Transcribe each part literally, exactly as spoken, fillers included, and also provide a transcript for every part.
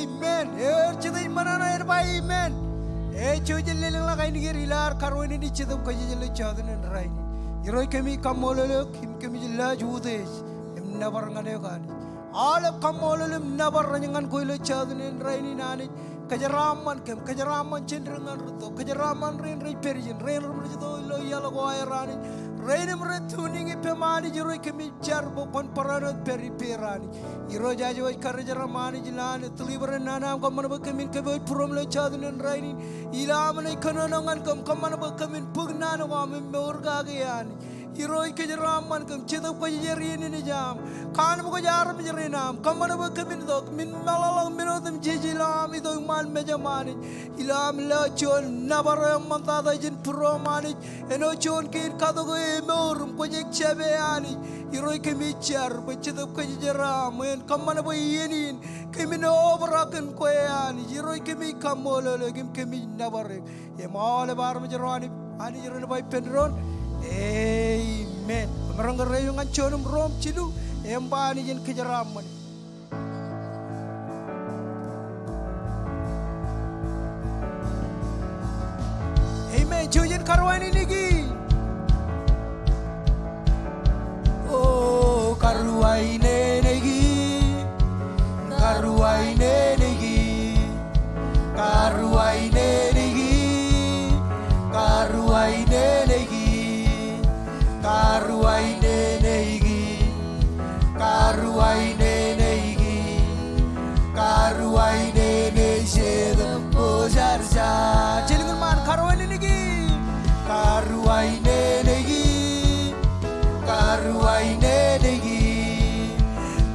Amen. Ewōr jet ej ṃōṇōṇō en ba amen. Ej jouj im lelōñḷọk ainikien ilo ad karuwainene Jetōb Kwōjarjar ilo jota in rainin. Irooj kōmij kaṃṃoolol eok im kōmij lewōj utiej im nōbar ñan eok Anij. Aolep kaṃṃoolol im nōbar rej ñan kwe ilo jota in rainin Anij. Kōjeraaṃṃan kōm, kōjeraaṃṃan jān dik ñan rūtto, kōjeraaṃṃan rein rej pād ijin, rein rej itok ilo iaḷ ko aer Anij, rein im rej tuning ippem Anij, Irooj kōmij jar bwe kwōn barāinwōt pād ippāer Anij. Irooj, aje wōj karijeram Anij ilo an deliverance naan eo aṃ, kōṃṃan bwe kōmin kōpooj būruōm ilo jota in rainin. Ilo aṃ naaj kōnono ñan kōm, kōṃṃan bwe kōmin bōk naan ko aṃ im mour kake Anij. Irooj, kōjeraaṃṃan kōm, Jetōb Kwōjarjar iien in ej aṃ. Kanooj armej rein aṃ, kōṃṃan bwe kōmin itok, min meḷọkḷọk men otemjej ilo aṃ itok iṃaan mejaṃ Anij. Ilo aṃ lewōj juon nōbar eo eṃṃantata jān būruōm Anij. Āinwōt juon kein katok eo emour im kwōj jab e Anij. Irooj, kōmij jar bwe Jetōb Kwōjarjar aṃ en kōṃṃan bwe iien in kōmin obrak kōn kwe Anij. Irooj, kōmij kaṃṃoolol eok im kōmij nōbar eok. Im aolep armej ro Anij, Anij ren ba ippān doon, amen. Koṃ maroñ ke reiwōj ñan juon im ruo im jilu, im ba Anij en kōjeraaṃṃan. Amen. Jouj im karuwainene ki. O karuwainene ki. Karuwainene ki. Karuwainene ki. Karuwainene ki. Karuwainene ki. Karuwainene ki. Karuwainene Jetōb Kwōjarjar. Jelōñ in ṃaan, karuwainene ki. Karuwainene ki. Karuwainene ki.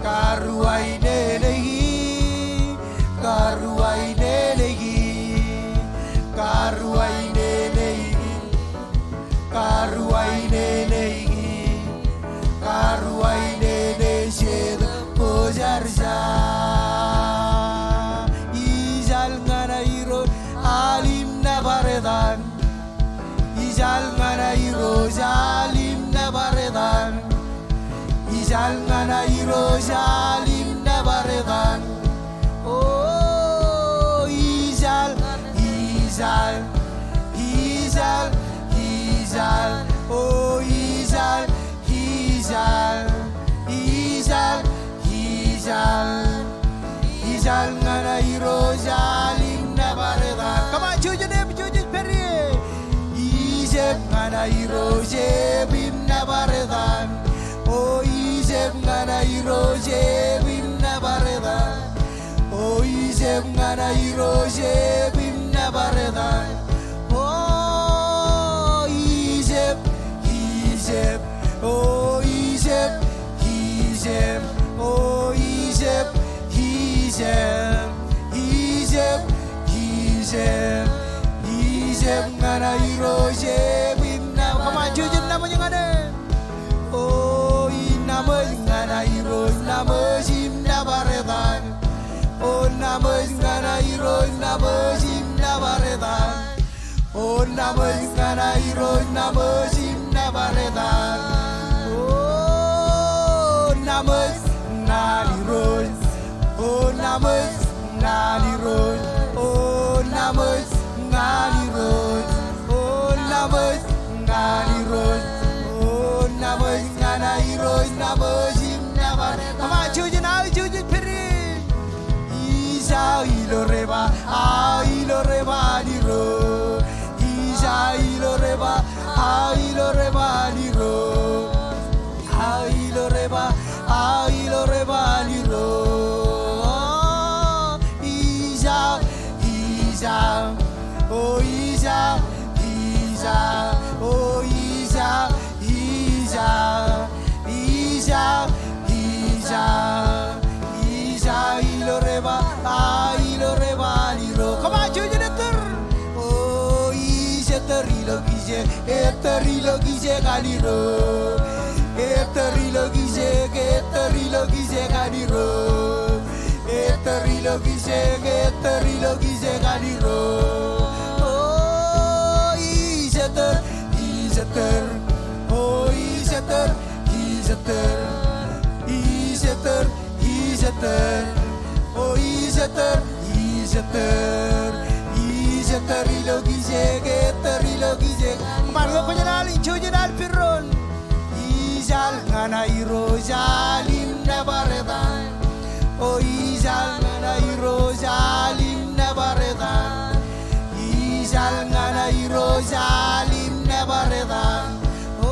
Karuwainene ki. Karuwainene ki. Karuwainene ki. Karuwainene ki. Karuwainene Jetōb Kwōjarjar. Ijaḷ ñan Irooj al im nōbar etan. Ijaḷ ñan Irooj al im nōbar etan. Ijaḷ ñan Irooj al im nōbar etan. O ijaḷ, ijaḷ, ijaḷ, ijaḷ. O ijaḷ, ijaḷ, ijaḷ, ijaḷ. Ijaḷ ñan Irooj al im nōbar etan. Come on, jouj im jouj im pād ie. Ijeb ñan Irooj ejeb im nōbar etan. O ijeb ñan Irooj ejeb im nōbar etan. O ijeb ñan Irooj ejeb im nōbar etan. O ijeb, ijeb, o ijeb, ijeb, o ijeb, ijeb, ijeb, ijeb, ijeb ñan Irooj ejeb im nōbar etan. Come on, jouj im naṃōj ñan e. O inaṃōj ñan Irooj, naṃōj im nōbar etan. O naṃōj ñan Irooj, naṃōj im nōbar etan. O naṃōj ñan Irooj, naṃōj im nōbar etan. O naṃōj ñan Irooj. O naṃōj ñan Irooj. O naṃōj ñan Irooj. O naṃōj ñan Irooj. O naṃōj ñan Irooj, naṃōj im nōbar etan. Come on, jouj im, aō jouj im pād ie. Ija ilo reba, aō ilo reba an Irooj. Ija ilo reba, aō ilo reba an Irooj. Aō ilo reba, aō ilo reba an Irooj. Ija, ija, o ija, ija, o ija, ija, ija, ija, ija ilo reba, aō ilo reba an Irooj. Come on, jouj im ettōr. O ij ettōr ilo kijek, ettōr ilo kijek an Irooj. Ettōr ilo kijek, ettōr ilo kijek an Irooj. Ettōr ilo kijek, ettōr ilo kijek an Irooj. O ij ettōr, ij ettōr. O ij ettōr, ij ettōr. Ij ettōr, ij ettōr. O ij ettōr, Ettōr, ij ettōr ilo kijeek, ettōr ilo kijeek. Ṃaan ke kwōj jeḷā, jouj im al pen doon. Ijal ñan Irooj al im nōbar etan. O ijal ñan Irooj al im nōbar etan. Ijal ñan Irooj al im nōbar etan. O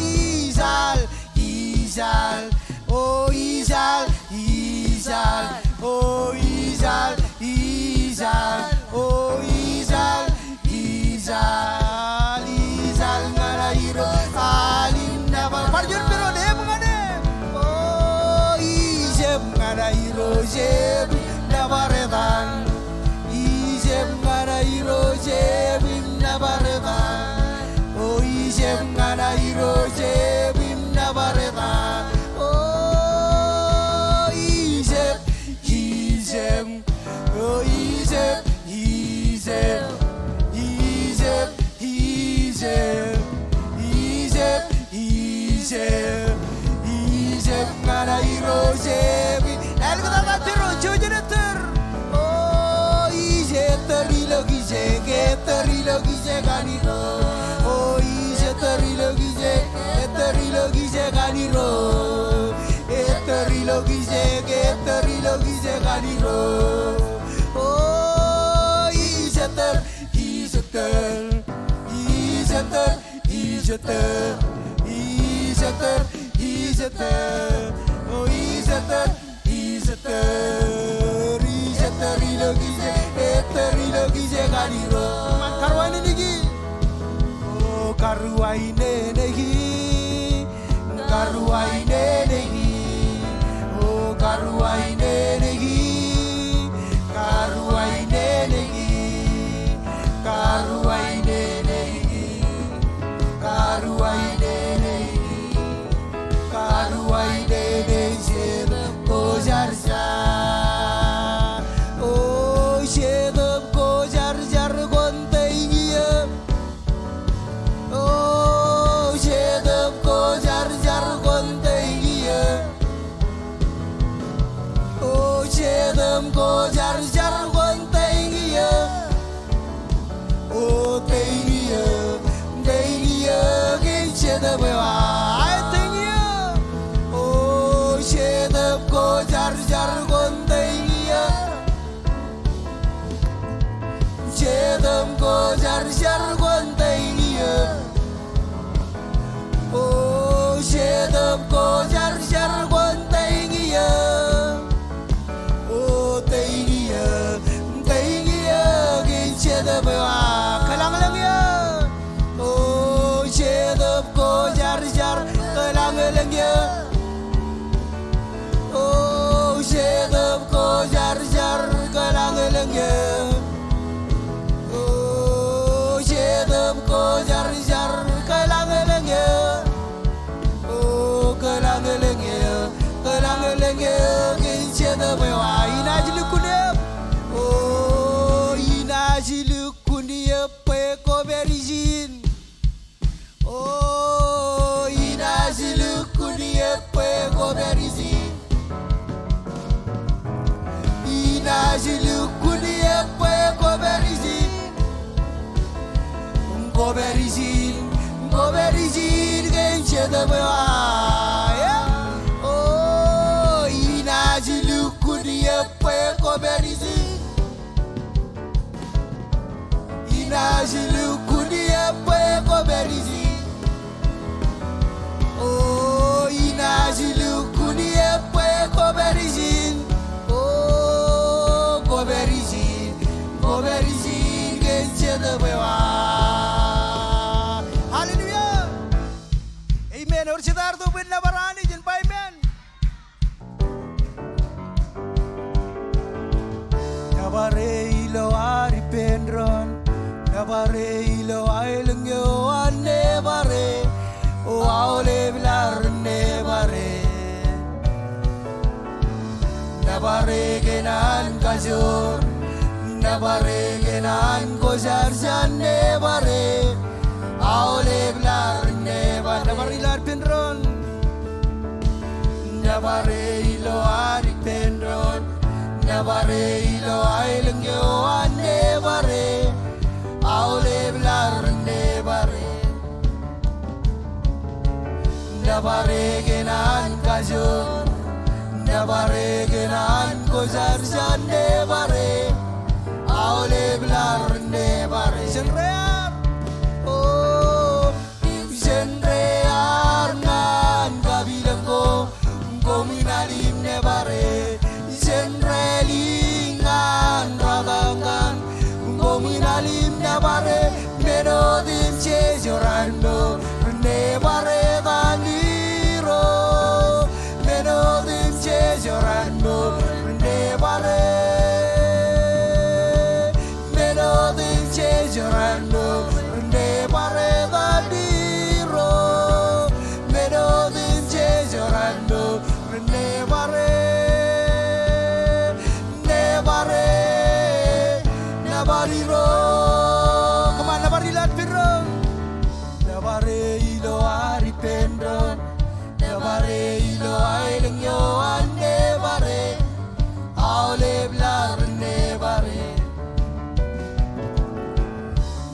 ijal, ijal, o ijal, ijal, o ijal, ijal, o ijal, ijal, ijal ñan Irooj al im nōbar. Bar juon pen doon, eṃ ñan eṃ. O ijep ñan Irooj, ejep im nōbar etan. Ijep ñan Irooj, ejep im nōbar etan. O ijep ñan Irooj, ejep im nōbar etan. O ijep, ijep, o ijep, ijep, ijep, ijep, ijep, ijep, ijep ñan Irooj, ejep im. Āliktata pen doon, jouj im ettōr. O ij ettōr ilo kijeek, ettōr ilo kijeek an Irooj. O ij ettōr ilo kijeek, ettōr ilo kijeek an Irooj. Ettōr ilo kijeek, ettōr ilo kijeek an Irooj. O ij ettōr, ij ettōr, ij ettōr, ij ettōr, ij ettōr, ij ettōr. O ij ettōr, ij ettōr, ij ettōr ilo kijeek, ettōr ilo kijeek an Irooj. Karuwainene ki. O karuwainene ki. Karuwainene ki, o karuwainene ki, karuwainene ki, karuwainene ki, karuwainene ki, karuwainene Jetōb Kwōjarjar. O Jetōb Kwōjarjar kwōn teiñ eō. O Jetōb Kwōjarjar kwōn teiñ eō. O Jetōb Kwōjarjar kwōn teiñ eō. O teiñ eō, teiñ eō kōn Jetōb eo aō, teiñ eō. O Jetōb Kwōjarjar kwōn teiñ eō. Jetōb Kwōjarjar kwōn teiñ eō. O Jetōb Kwōjarjar kwōn teiñ eō. O teiñ eō, teiñ eō kōn Jetōb eo aō, kōḷañḷọñ eō. O Jetōb Kwōjarjar, kōḷañḷọñ eō. O Jetōb Kwōjarjar, kōḷañḷọñ eō. O Jetōb Kwōjarjar, kōḷañḷọñ eō. O kōḷañḷọñ eō, kōḷañḷọñ eō kōn Jetōb eo aō. Inaaj lukkuun eō. O inaaj lukkuun eō bwe kwō pād ijin. O inaaj lukkuun eō bwe kwō pād ijin. Inaaj lukkuun eō bwe kwō pād ijin. Kwō pād ijin, kwō pād ijin kōn Jetōb eo aō. O inaaj lukkuun eō bwe kwō pād ijin. Inaaj lukkuun eō bwe kwō pād ijin. O inaaj lukkuun eō bwe kwō pād ijin. O kwō pād ijin, kwō pād ijin kōn Jetōb eo aō. Hallelujah. Amen. Ewōr jet ear itok bwe en nōbar Anij in ba amen. Nōbare ilo ad ippān doon, nōbare ilo aelōñ eo an nōbare, o aolep laḷ nōbare. Nōbare kōn an kajoor, nōbare kōn an kwōjarjar nōbare, aolep laḷ nōbare. Nōbare ilo ad ippān doon. Nōbare ilo ad ippān doon, nō Nebare ilo aelōñ eo an nebare, aolep laḷ ren nebare. Nebare kōn an kajoor, nebare kōn an kwōjarjar, nebare, aolep laḷ ren nebare. Jen rear. O, im jen rear ñan kapilōñ ko, koṃwin al im nebare. Jen rālik ñan rōtañ kaṇ, koṃwin al im nebare. Men otemjej eo raṇ mour, ren nebare etan Irooj. Men otemjej eo raṇ mour, ren nebare. Men otemjej eo raṇ mour, ren nebare etan Irooj. Men otemjej eo raṇ mour, ren nebare. Nebare, nebar Irooj. Come on, nebar ilo ad peidoñ. Nebare ilo ad ippān doon. Nebare ilo aelōñ eo an nebare, aolep laḷ ren nebare.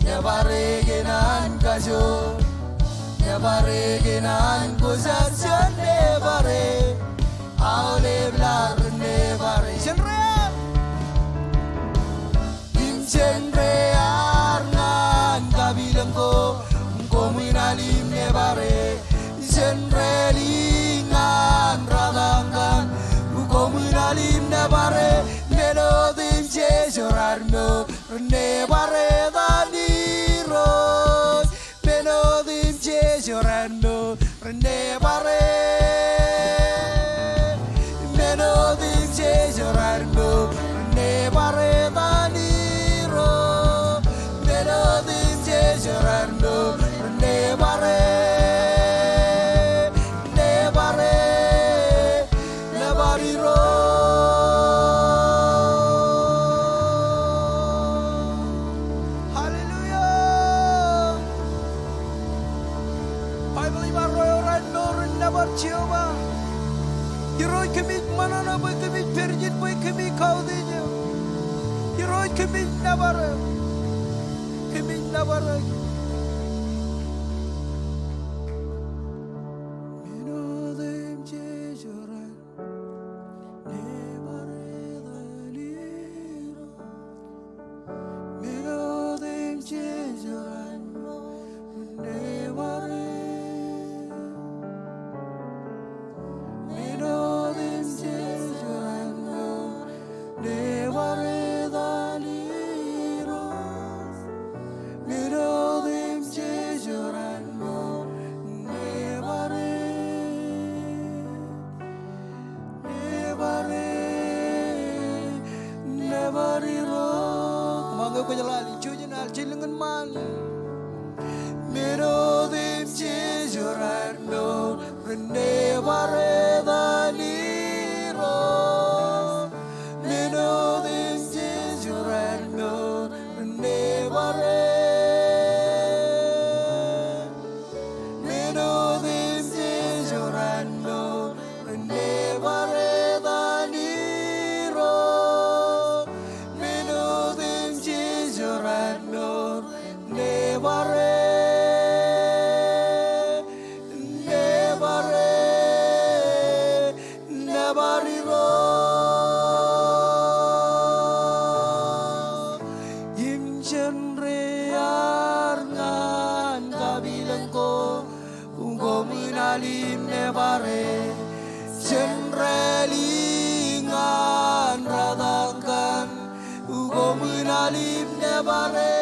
Nebare kōn an kajoor, nebare kōn an kwōjarjar, nebare, aolep laḷ ren nebare. Jen rear. Im jen rear ñan kapilōñ ko, koṃwin al im nebare. Jen rālik ñan rōtañ kaṇ, koṃwin al im nebare. Men otemjej eo raṇ mour, ren nebare etan Irooj. Men otemjej eo raṇ mour, ren nebare. Men otemjej eo raṇ mour, ren nebare etan Irooj. Men otemjej eo raṇ mour, ren nebare. Nebare, nebar Irooj. Hallelujah. Baibōḷ imaroñ ro eo raṇ mour ren nebar Jeova. Irooj kōmij ṃōṇōṇō bwe kōmij pād ijin bwe kōmij kautiej eok. Irooj kōmij nebar eok. Kōmij nebar eok. Men otemjej eo raṇ, nebare etan Irooj. Men otemjej eo raṇ mour, nebare. Men otemjej eo raṇ mour, nebare etan Irooj. Men otemjej eo raṇ mour, nebare. Nebare, nebar Irooj. Ṃōñā kwōj ḷaḷ, ijo jen al, jen lōñ in ṃaan. Men otemjej eo raṇ mour, ren nebare etan Irooj. Men otemjej eo raṇ mour, ren nebare. Men otemjej eo raṇ mour, ren nebare etan Irooj. Men otemjej eo raṇ mour, ren nebare. Nebare, nebar Irooj. Im jen rear ñan kapilōñ ko, koṃwin al im nebare. Jen rālik ñan rōtañ kaṇ, koṃwin al im nebare.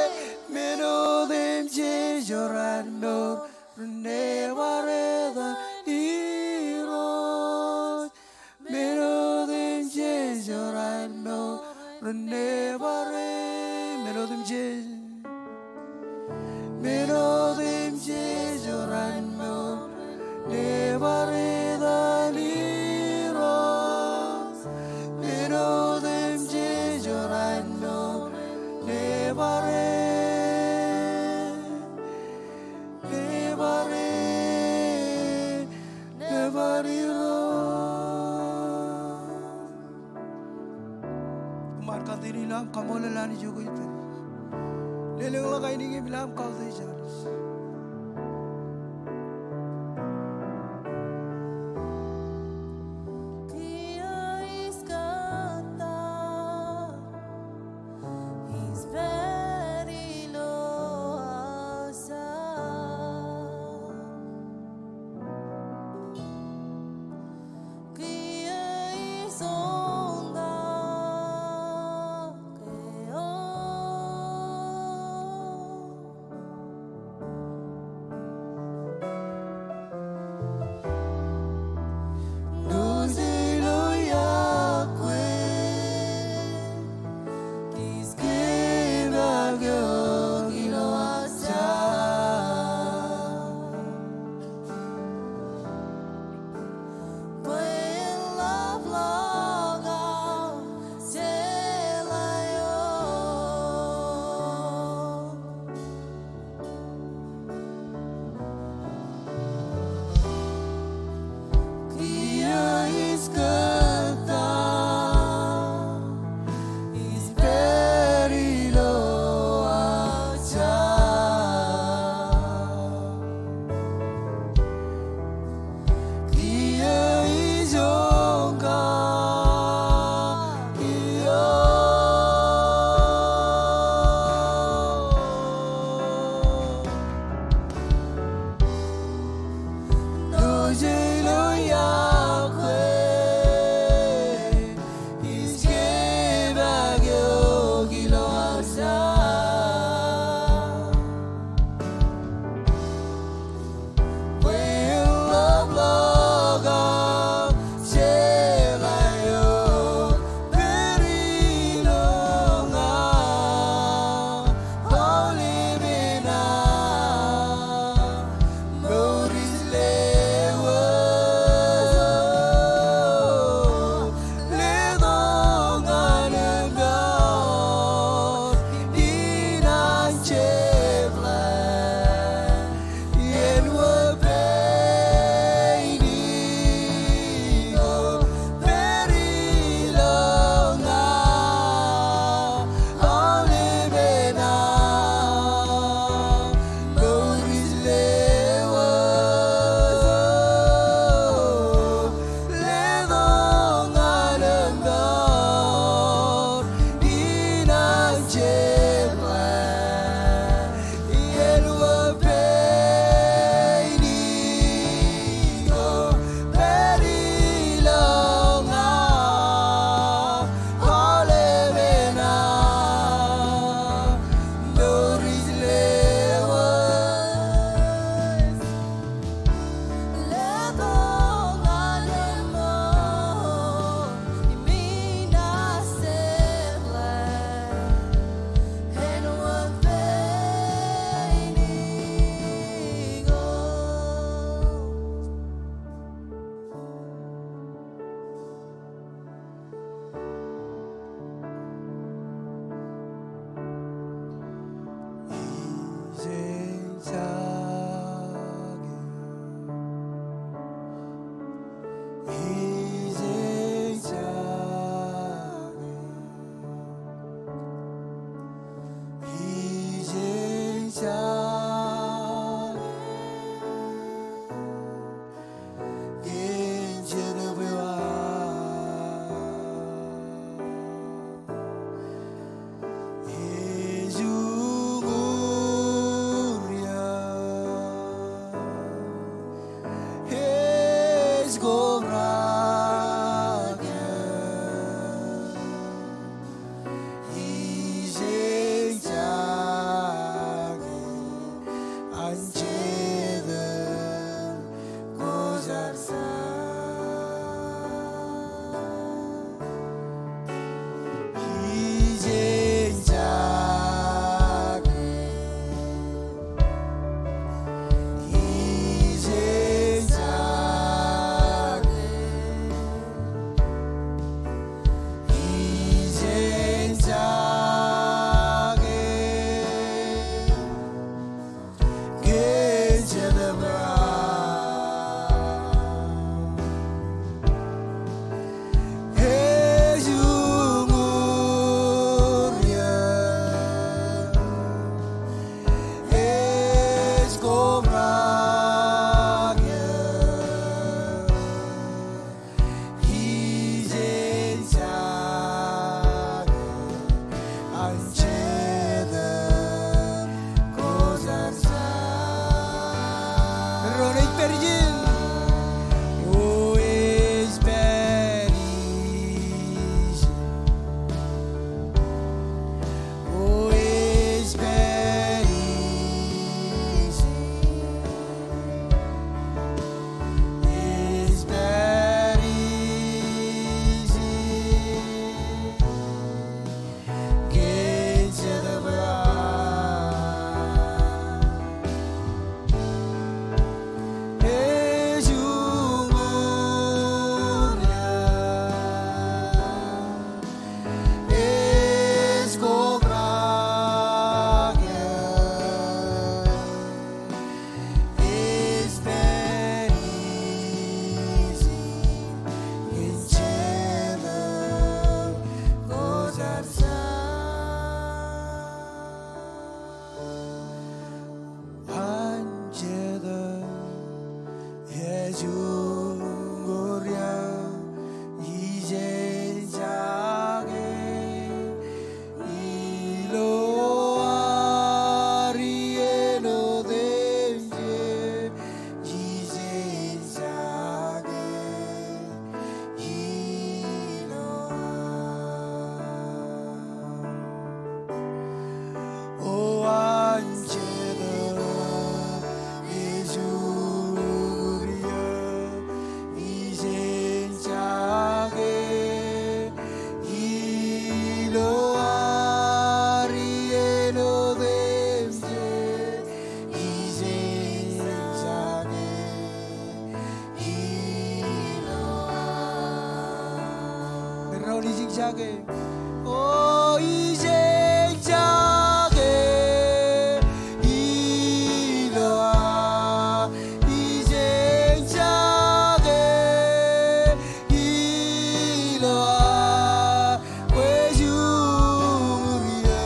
Men otemjej eo raṇ mour, ren nebare etan Irooj. Men otemjej eo raṇ mour, ren nebare. Men otemjej. Men otemjej eo raṇ mour, nebare etan Irooj. Men otemjej eo raṇ mour, nebare. Nebare, nebar Irooj. ṃaat kate in ilo aṃ kaṃṃoolol Anij eo kwōj pād ie. Lelōñḷọk ainikiōṃ ilo aṃ kautiej Anij. O ijeñjake, Iloa, ijeñjake, Iloa, kwe juñūr ie.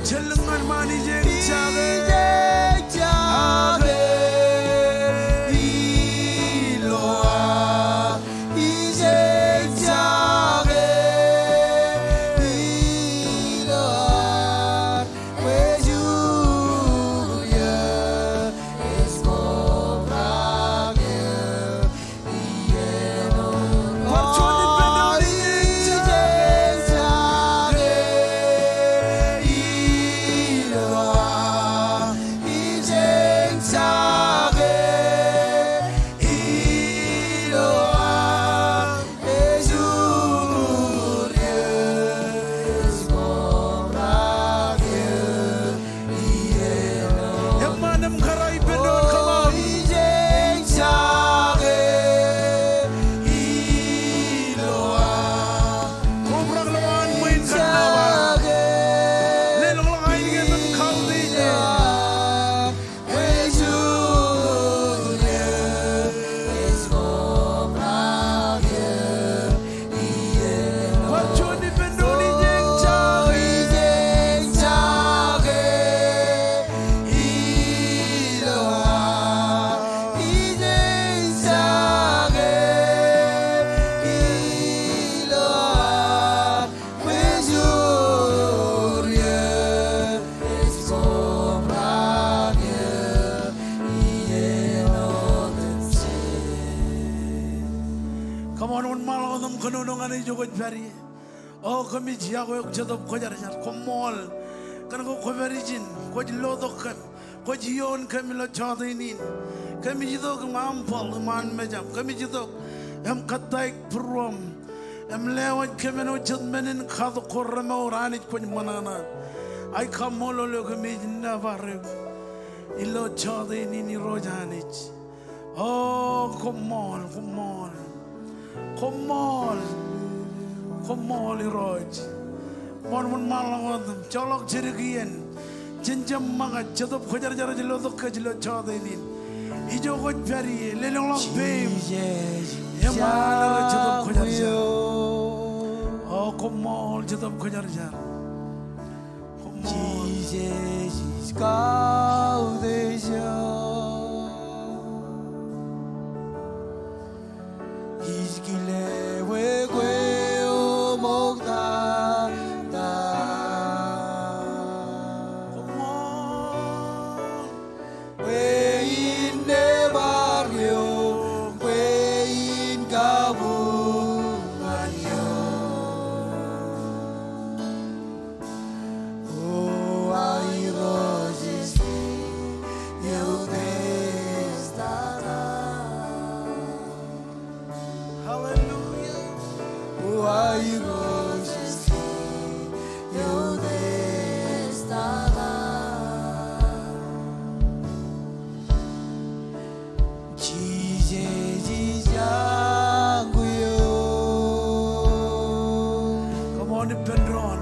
Jen lōñ ñan ṃaan, ijeñjake. Ijeñjake, Iloa, ijeñjake, Iloa, kwe juñūr ie. Bar juon ippān doon, ijeñjake, Iloa, ijeñjake, Iloa, kwe juñūr ie. Eṃṃan im kōrā ippān doon, come on. Ijeñjake, Iloa. Kobrak lowaan ṃwiin kōn nōbar. Leḷọk ainikied im kautiej e. Bar juon ippān doon, ijeñjake, ijeñjake, Iloa, ijeñjake, Iloa, kwe juñūr ie. Come on, wōnṃaanḷọk wōt im kōnono ñan ijo kwōj pād ie. O kōmij yokwe eok Jetōb Kwōjarjar, koṃṃool kōn ke kwōpād ijin, kwōj lotok kōm, kwōj ioon kōm ilo jọteen in. Kōmij itok im humble im an mejaṃ. Kōmij itok im kōttāik būruōṃ im lewōj kōm āinwōt jet men in katok ko remour, Anij kwōj ṃōṇōṇō. Ij kaṃṃoolol eok im ij nōbar eok ilo jọteen in, Irooj Anij. O koṃṃool, koṃṃool, koṃṃool, koṃṃool Irooj. Ṃool, wōnṃaanḷọk wōt im joḷọk jidik iien. Jen jab ṃōñā, Jetōb Kwōjarjar ej lotok kōj ilo jọteen in. Ijo kwōj pād ie, leḷọkḷọk peiṃ. Eṃṃan, Jetōb Kwōjarjar. O koṃṃool, Jetōb Kwōjarjar. Koṃṃool. Ij kile bwe kwe oṃokta ta. Koṃṃool. Kwe in nōbar eok, kwe in kabuñ ñan eok. O aō Irooj ej kile eok. Hallelujah. Come on, ippān doon.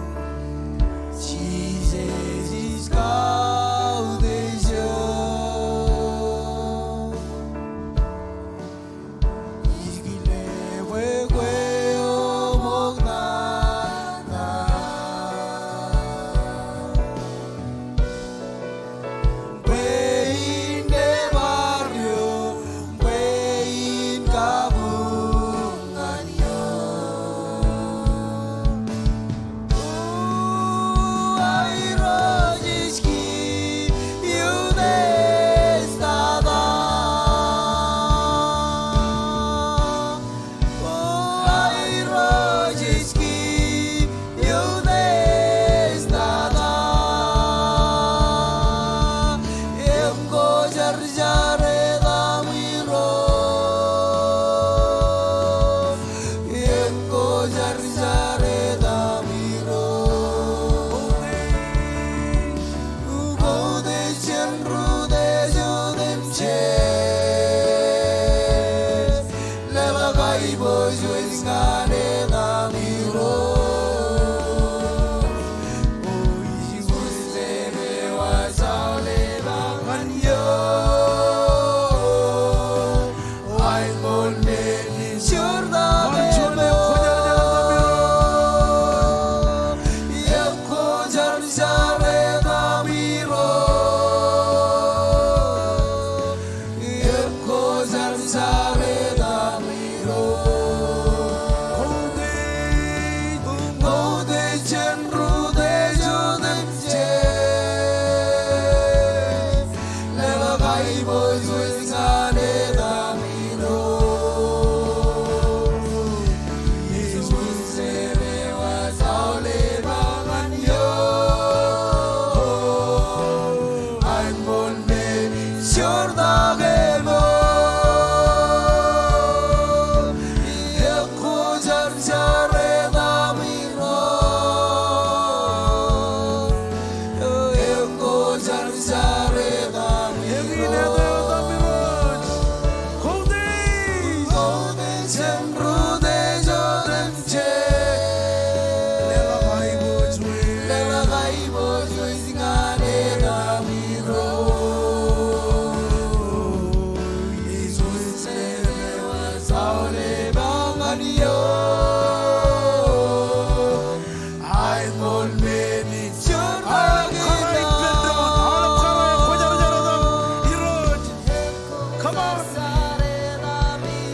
Come on.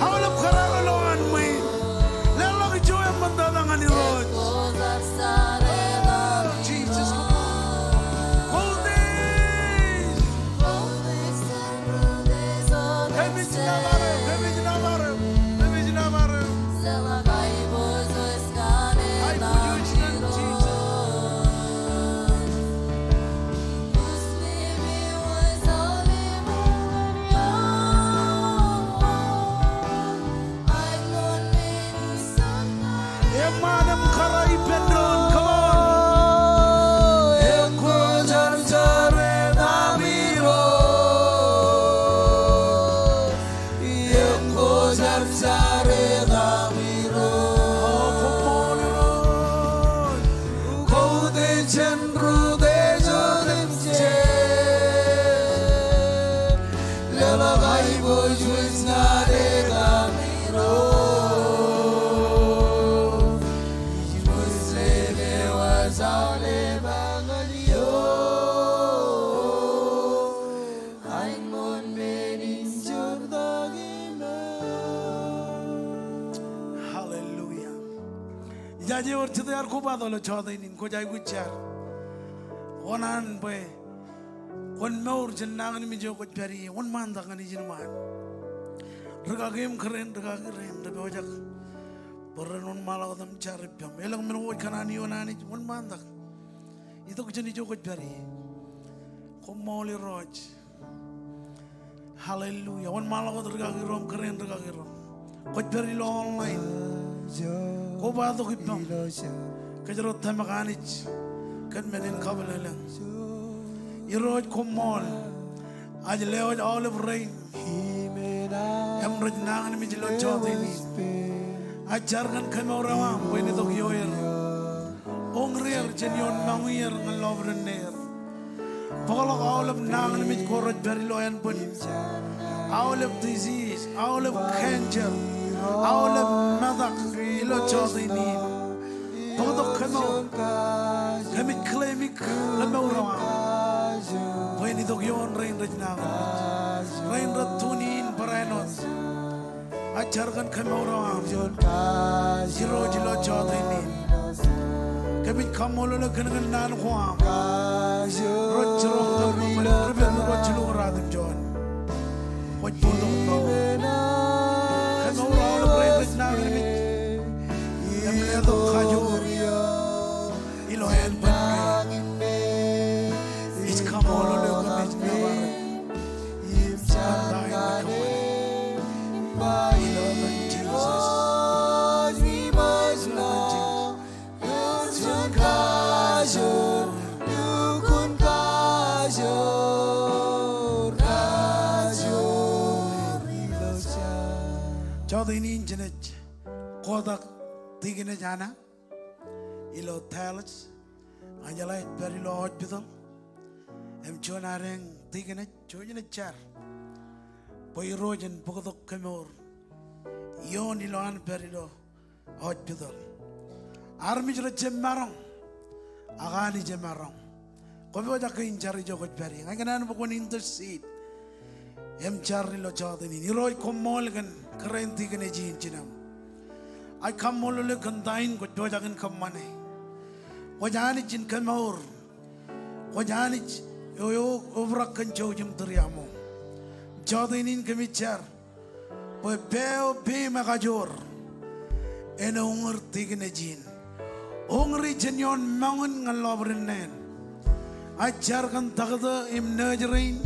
Aolep kōrā eo ilo an ṃwiin. Leḷọk ijo eṃṃantata ñan Irooj. Oh, Jesus, come on. Koutiej. Kōmij nōbar eok, kōmij nōbar eok, kōmij nōbar eok. Aiboojoj ñan Jesus. Eṃṃan im kōrā ippān doon, come on. Hallelujah. Ijaje ewōr jet ear kobatok ilo jọteen in, kwōj aikuj jar. Kōṇaan bwe kwōn mour jān nañinmej eo kwōj pād ie, wōnṃaantak ñan ijin ṃaan. Rikaki im kōrā in, rikaki rein, rej pojak bwe ren wōnṃaanḷọk wōt im jar ippaṃ. Elōñ men ko kwōj kōṇaan ioon Anij, wōnṃaantak. Itok jān ijo kwōj pād ie. Koṃṃool Irooj. Hallelujah. Wōnṃaanḷọk wōt rikaki ro im kōrā in, rikaki ro. Kwōj pād ilo online. Kobatok ippaṃ. Kōjro tōmak Anij kōn men in kabwilōñlōñ. Irooj koṃṃool. Ij lewōj aolep rein im rej nañinmej ilo jọteen in. Ij jar kōn kemour eo aṃ bwe en itok ioer. Uñreer jān ioon moñier ñan lọpiden er. Bōkḷọk aolep nañinmej ko rej pād ilo ānbwin. Aolep disease, aolep cancer, aolep metak ilo jọteen in. Bōktok kemour. Kōmij claim-i kemour eo aṃ bwe en itok ioon rein rej nañinmej, rein rej tune in barāinwōt. Ij jar kōn kemour eo aṃ Irooj ilo jọteen in. Kōmij kaṃṃoolol eok kōn naan ko aṃ. Rej jiroñ kōm bwe kwōn ripet ñe kwōj jilkinḷọk ratimjuon. Kwōj bōktok kemour. Kemour aolep rein rej nañinmej im letok kajoor ilo ānbwin kein. Ij kaṃṃoolol eok im ij nōbar eok. Ilo etan Jisōs. Ilo etan Jisōs. Jọteen in jenaaj kotak tikōn eo Ana ilo Dallas. Ña jeḷā ej pād ilo hospital im juon adeañ tikōn eo, jouj im jar bwe Irooj en bōktok kemour ioon ilo an pād ilo hospital. Armej rej jab maroñ, ak Anij emaroñ. Kwō pojak ke in jar ijo kwōj pād ie. Ña ikōṇaan bwe kwōn intercede im jar ilo jọteen in. Irooj, koṃṃool kōn kōrā in tikōn eo ijin jinem. Ij kaṃṃoolol eok kōn ta in kwōj pojak in kōṃṃane. Kwōj Anij in kemour. Kwōj Anij eo, eo obrak kōn jouj im tūriaṃo. Jọteen in kōmij jar bwe pā eo peiṃ ekajoor en uñūr tikōn eo ijin. Uñūri jān ioon moñin ñan lọpiden neen. Ij jar kōn taktō im nōōj rein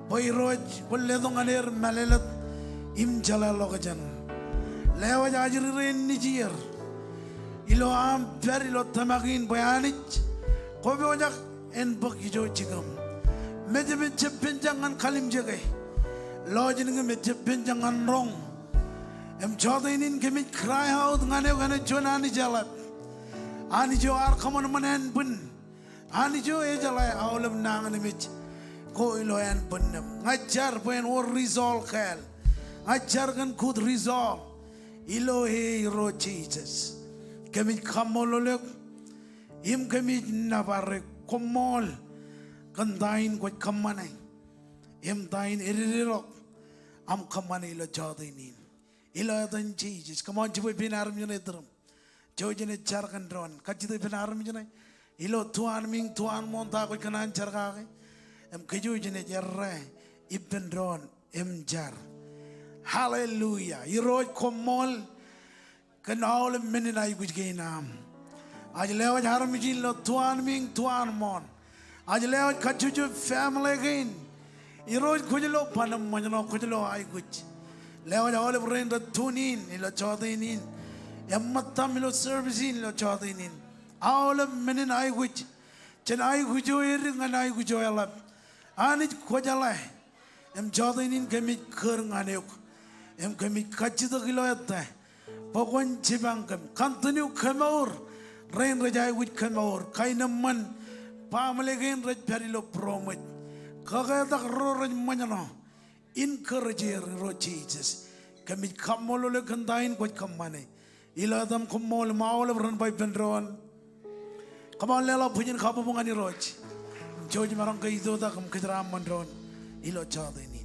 bwe Irooj kwōn letok ñan er mālōtlōt im jeḷāḷọkjeṇ. Lewōj ajri rein nejier ilo am pād ilo tōmak in bwe Anij kwō pojak en bōk ijo jikiṃ. Mejeṃ ejjab penjañ ñan kalimjeke. Lọjilñim ejjab penjañ ñan roñ. Im jọteen in kōmij cry out ñan eok enaaj juon Anij eḷap. Anij eo ear kōṃanṃan ānbwin. Anij eo ejeḷā aolep nañinmej ko ilo ānbwinnūṃ. Ña ij jar bwe en wōr result kāāl. Ña ij jar kōn good result ilo e Irooj Jisōs. Kōmij kaṃṃoolol eok im kōmij nōbar eok. Koṃṃool kōn ta in kwōj kōṃṃane im ta in ededeḷọk aṃ kōṃṃane ilo jọteen in. Ilo etan Jisōs, come on, jibwe pein armej ṇe iturūṃ. Jouj im jar kōn doon. Kajjitōk ippān armej ṇe ilo tuanmiiñ tuanmooṇ ta kwōj kōṇaan jar kake. Im kōj jouj im errā ippān doon im jar. Hallelujah. Irooj, koṃṃool kōn aolep men in aikuj kein aṃ. Ij lewōj armej in ilo tuanmiiñ tuanmooṇ. Ij lewōj kajjojo family kein. Irooj, kwōj lo ban im ṃōjṇọ, kwōj lo aikuj. Lewōj aolep rein rej tune in ilo jọteen in im ṃōttaṃ ilo service in ilo jọteen in. Aolep men in aikuj, jān aikuj eo edik ñan aikuj eo eḷap, Anij kwōjeḷā. Im jọteen in kōmij kūr ñan eok im kōmij kajjitōk ilo ettā bwe kwōn jipañ kōm. Continue kemour rein rej aikuj kemour. Kaenōṃṃan baaṃle kein rej pād ilo būroṃōj. Kaketak ro rej ṃōjṇọ. Encourage er, Irooj Jisōs. Kōmij kaṃṃoolol eok kōn ta in kwōj kōṃṃane. Ilo etaṃ koṃṃool im aolep ren ba ippān doon, come on, leḷọk bwijin kabbokbok ñan Irooj. Jouj maroñ ke itoitak im kōjeraaṃṃan doon ilo jọteen in.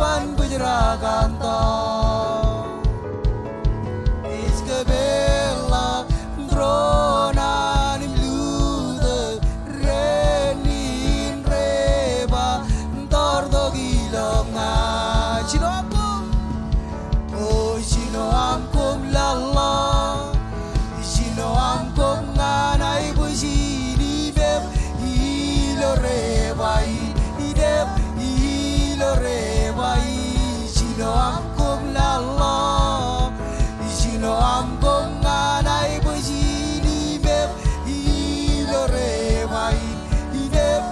ban bōjrak an tọọk. Ij kōpeḷḷọk tōre an im lutōk ren in rej ba tọọr tok ilọk ña. Jino aṃ koṃ. O jino aṃ koṃ laḷḷọk. Jino aṃ koṃ ñan aiboojin ipep ilo rej ba in, ipep ilo rej ba in. Jino aṃ koṃ laḷḷọk. Jino aṃ koṃ ñan aiboojin ipep ilo rej ba in, ipep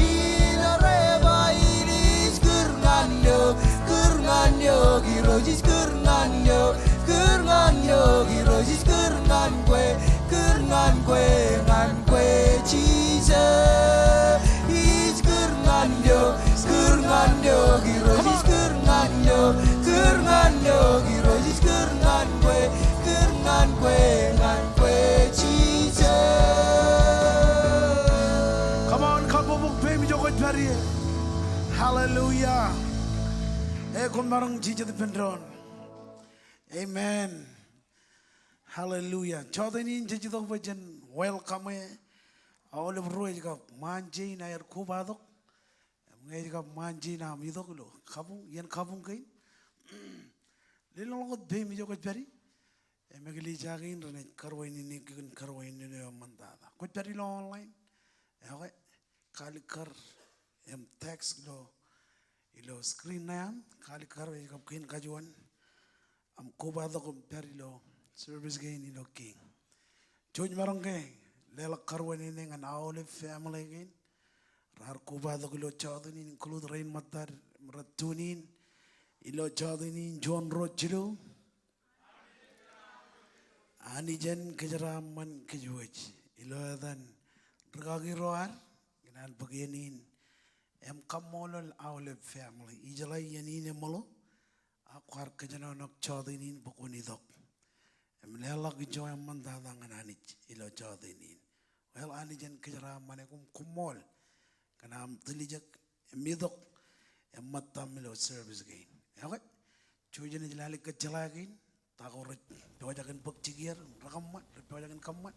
ilo rej ba in. Ij kūr ñan eok, kūr ñan eok Irooj, ij kūr ñan eok, kūr ñan eok Irooj, ij kūr ñan kwe, kūr ñan kwe, ñan kwe Jisōs. Ij kūr ñan eok, kūr ñan eok Irooj, ij kūr ñan eok, kūr ñan eok Irooj, ij kūr ñan kwe, kūr ñan kwe, ñan kwe Jisōs. Come on, kabbokbok peiṃ ijo kwōj pād ie. Hallelujah. E, koṃ maroñ jijet ippān doon. Amen. Hallelujah. Jọteen in jej itok bwe jen welcome e aolep ro ej kab ṃaanje in aer kobatok. Im ñe ej kab ṃaanje in aṃ itok ilo kabuñ, iien kabuñ kein, lelōñḷọk wōt peiṃ ijo kwōj pād ie. Im eklejia kein renaaj karwaineneik kōn karwaineneik eo eṃṃantata. Kwōj pād ilo online, ekwe, kalikkar im text ilo, ilo screen ṇe aṃ, kalikkar ej kab kein kajuon aṃ kobatok im pād ilo service kein ilo kiiñ. Jouj maroñ ke leḷọk karwaineneik ñan aolep family kein raar kobatok ilo jọteen in, include rein ṃōttad im rej tune in ilo jọteen in. Juon, ruo, jilu. Anij en kōjeraaṃṃan kōjwōj ilo etan rūkaki ro ad, ikōṇaan bōk iien in im kaṃṃoolol aolep family. Ijeḷā iien in eṃōḷo, ak kwaar kōjenolọk jọteen in bwe kwōn itok im leḷọk ijo eṃṃantata ñan Anij ilo jọteen in. Well, Anij en kōjeraaṃṃan eok im koṃṃool kōn aṃ tiljek im itok im ṃōttaṃ ilo service kein. Ekwe, jouj im ej lale kōjjeḷā kein ta ko rej pojak in bōk jikier, rekōṃṃan, rej pojak in kōṃṃan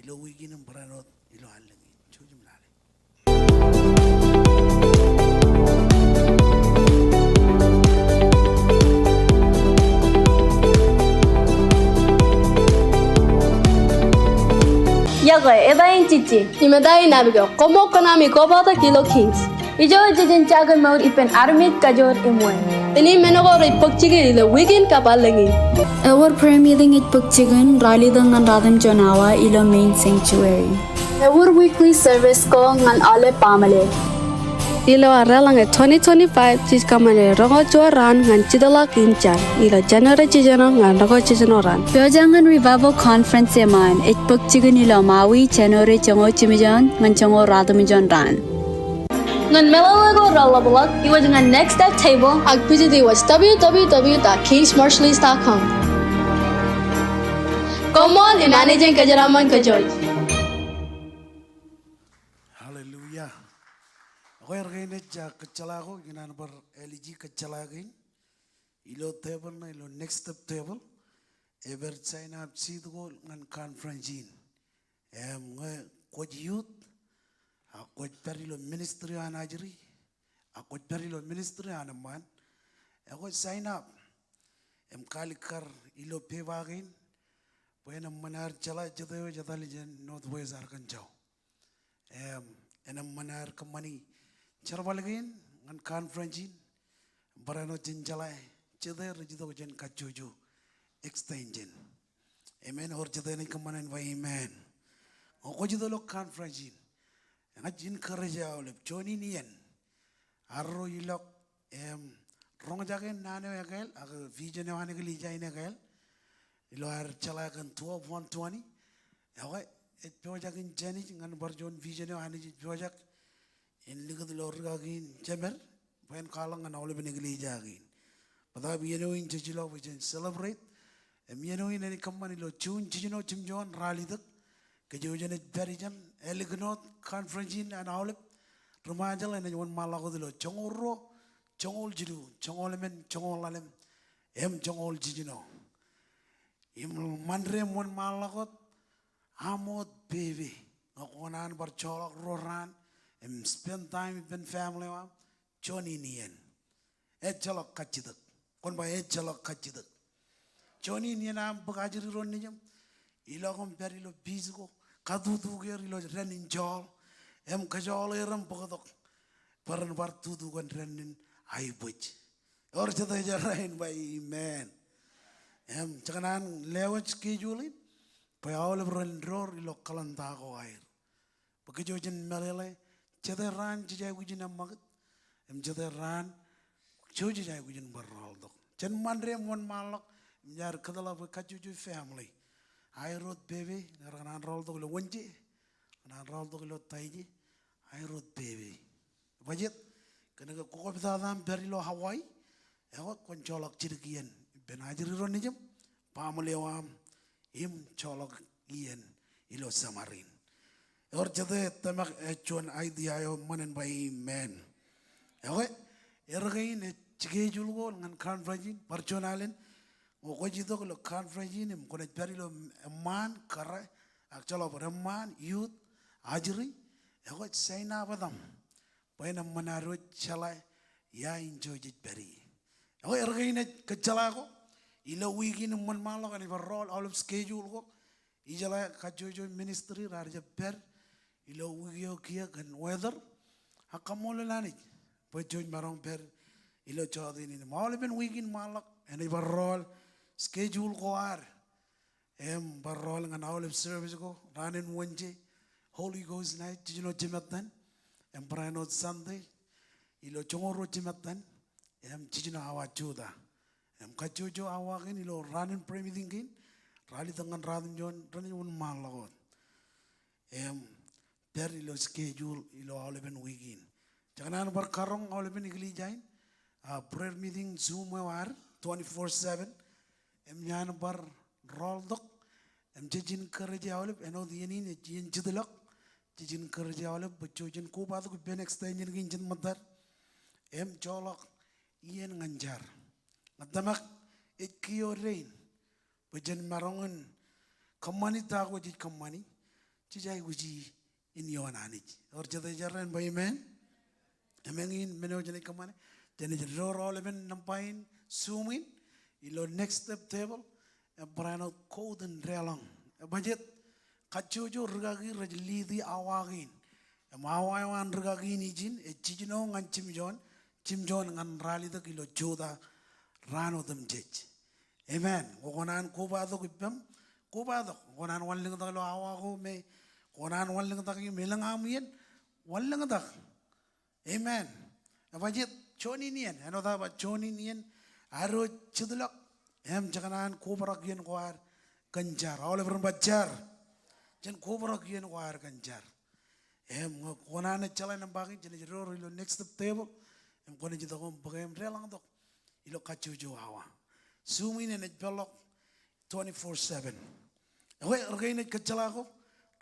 ilo wiik in im barāinwōt ilo allōñ in. Jouj im lale. Iọkwe, eta in Jiji. Im eta in Abigail. Koṃṃool kōn ami kobatok ilo Kings. Ijo jej jen jakemour ippān armej kajoor im wāween. Im men ko rej bōk jikin ilo wiik in kab allōñ in. Ewōr prayer meeting ej bōk jikin ralitōk ñan ratimjuon awa ilo main sanctuary. Ewōr weekly service ko ñan aolep baaṃle. Ilo ad deḷọñe twenty twenty-five, jej kōṃṃane roñoul juon raan ñan jitḷọk in jar ilo January jiljino ñan roñoul jiljino raan. Pojak ñan Revival Conference eṃṃan ej bōk jikin ilo Maui, January joñoul jimjuon ñan joñoul ratimjuon raan. Ñan meḷeḷe ko reḷapḷọk, iwōj ñan Next Step Table ak visit iwōj W W W dot kingsmarshallese dot com. Koṃṃool im Anij en kōjeraaṃṃan kōjwōj. Hallelujah. Ekwe, er kein ej kōjjeḷā ko, ikōṇaan bar āliji kōjjeḷā kein ilo table ṇe, ilo Next Step Table. Ej pād sign up sheet ko ñan conference in. Im ñe kwōj youth, ak kwōj pād ilo ministry an ajri, ak kwōj pād ilo ministry an eṃṃaan, ekwe, sign up im kalikkar ilo pepa kein bwe en eṃṃan aer jeḷā jete eo ej etal jān Northwest Arkansas. Im en eṃṃan aer kōṃṃani jerbal kein ñan conference in. Barāinwōt jen jeḷā jete rej itok jān kajjojo extension. Amen. Ewōr jete enaaj kōṃṃan en ba amen. Ñe kwōj itok ilo conference in, eñin encourage aolep, juon in iien arro ilọk im roñjake naan eo ekāāl ak vision eo an eklejia in ekāāl ilo aer jeḷā kōn twelve one twenty. Ekwe, ej pojak in jānij ñan bar juon vision eo Anij ej pojak in likūt ilo rūkaki in jemed bwe en kwaḷọk ñan aolepen eklejia kein. Bōtaab iien eo in jej ilọk bwe jen celebrate. Im iien eo in enaaj kōṃṃan ilo June jiljino jimjuon ralitōk. Kōj eo jenaaj pād ijeṇ, ālikin wōt conference in an aolep ri-Ṃajeḷ enaaj wōnṃaanḷọk wōt ilo joñoul ruo joñoul jilu, joñoul emān, joñoul ḷalem, im joñoul jiljino. Im Mande im wōnṃaanḷọk wōt aṃ wōt pepe ñe kwō kōṇaan bar joḷọk ruo raan im spend time ippān family eo aṃ, juon in iien. Ejjeḷọk kajjitōk. Kwōn ba ejjeḷọk kajjitōk. Juon in iien aṃ bōk ajri ro nejiṃ, ilọk im pād ilo beach ko, katutu er ilo dān in joḷ, im kōjoḷ er im bōktok bwe ren bar tutu kōn dān in aibōj. Ewōr jete ej errā in ba amen. Im je kōṇaan lewōj schedule in bwe aolep ren door ilo calendar ko aer. Bwe kōj jen meḷeḷe, jete raan jej aikuj in eṃṃakūt, im jete raan jej aikuj in bar rọọltok. Jān Mande im wōnṃaanḷọk, im jaar kōtḷọk bwe kajjojo family. Aer wōt pepe, ñe rekōṇaan rọọltok ilo Wōnje, kōṇaan rọọltok ilo Taije, aer wōt pepe. Bajjek, kōnke kwō kōptata im pād ilo Hawaii, ekwe kwōn joḷọk jidik iien ippān ajri ro nejiṃ, baaṃle eo aṃ, im joḷọk iien ilo summer in. Ewōr jete tōmak ej juon idea eo eṃṃan en ba amen. Ekwe, erkein ej schedule ko ñan conference in, bar juon alen, ñe kwōj itok ilo conference in im kwōnaaj pād ilo eṃṃaan kōrā, ak joḷọk bōd eṃṃaan, youth, ajri, ekwe sign up etaṃ. Bwe en eṃṃan ad wōj jeḷā ia in jej pād ie. Ekwe erkein ej kōjjeḷā ko, ilo wiik in im wōnṃaanḷọk enaaj bar rọọl aolep schedule ko, ijeḷā kajjojo ministry raar jab pād, ilo wiik eo kiiō kōn weather, ak kaṃṃoolol Anij, bwe jej maroñ pād, ilo jọteen in im aolepen wiik in ṃaanḷọk, enaaj bar rọọl, schedule ko ad, im bar rọọl ñan aolep service ko, raan in Wōnje, Holy Ghost night, jiljino jimettan, im barāinwōt Sunday, ilo joñoul ruo jimettan, im jiljino awa jota. Im kajjojo awa kein ilo raan in prayer meeting kein, ralitōk ñan ratimjuon, renaaj wōnṃaanḷọk wōt. Im pād ilo schedule ilo aolepen wiik in. Je kōṇaan bar karoñ aolepen eklejia in, a, prayer meeting Zoom eo ad, twenty-four seven. Im jān bar rọọltok, im jej encourage aolep, āinwōt iien in ej iien jitḷọk, jej encourage aolep, bwe jej jen kobatok ippān extension kein jet ṃōttad, im joḷọk iien ñan jar. Ñe tōmak ej kiiō dein, bwe jen maroñ in kōṃṃani ta ko jej kōṃṃani, jej aikuji in ioon Anij. Ewōr jete ej errā in ba amen. Im eñin men eo jenaaj kōṃṃane, jenaaj door aolepen nōṃba in Zoom in, ilo Next Step table, im barāinwōt quote in deḷọñ. Bajjek, kajjojo rikaki rej lead i awa kein. Im awa eo an rikaki in ijin, ej jiljino ñan jimjuon, jimjuon ñan ralitōk ilo jota raan otemjej. Amen. Kwō kōṇaan kobatok ippaṃ, kobatok. Kwō kōṇaan wanlōñtak ilo awa ko me, kwō kōṇaan wanlōñtak im elōñ aṃ iien, wanlōñtak. Amen. Ej ba jet juon in iien, āinwōt aō ba juon in iien, ad wōj jitḷọk, im je kōṇaan kobrak iien ko ad kōn jar. Aolep ren ba jar. Jen kobrak iien ko ad kōn jar. Im ñe kwō kōṇaan jeḷā nōṃba kein, jenaaj door ilo Next Step table, im kwōnaaj itok im bōk im deḷọñtok ilo kajjojo awa. Zoom in enaaj peḷḷọk twenty-four seven. Ekwe, erkein ej kōjjeḷā ko,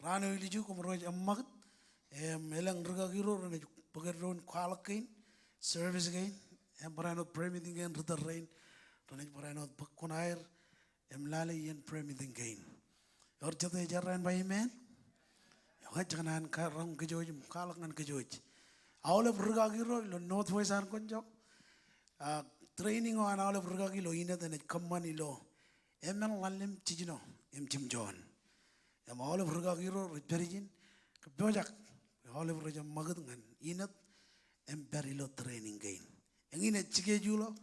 raan eo ilju koṃro ej eṃṃakūt, im elōñ rikaki ro renaaj bōk eddoin kwaḷọk kein, service kein, im barāinwōt prayer meeting kein ri tōl rein, renaaj barāinwōt bōk kuṇaer, im lale iien prayer meeting kein. Ewōr jete ej errā in ba amen. Ekwe, je kōṇaan karoñ kōj wōj im kwaḷọk ñan kōj wōj. Aolep rikaki ro ilo Northwest Arkansas, a, training eo an aolep rikaki ilo Enid enaaj kōṃṃan ilo emān ḷalem jiljino im jimjuon. Im aolep rikaki ro rej pād ijin, kōppojak, aolep rej eṃṃakūt ñan Enid, im pād ilo training kein. Eñin ej schedule eo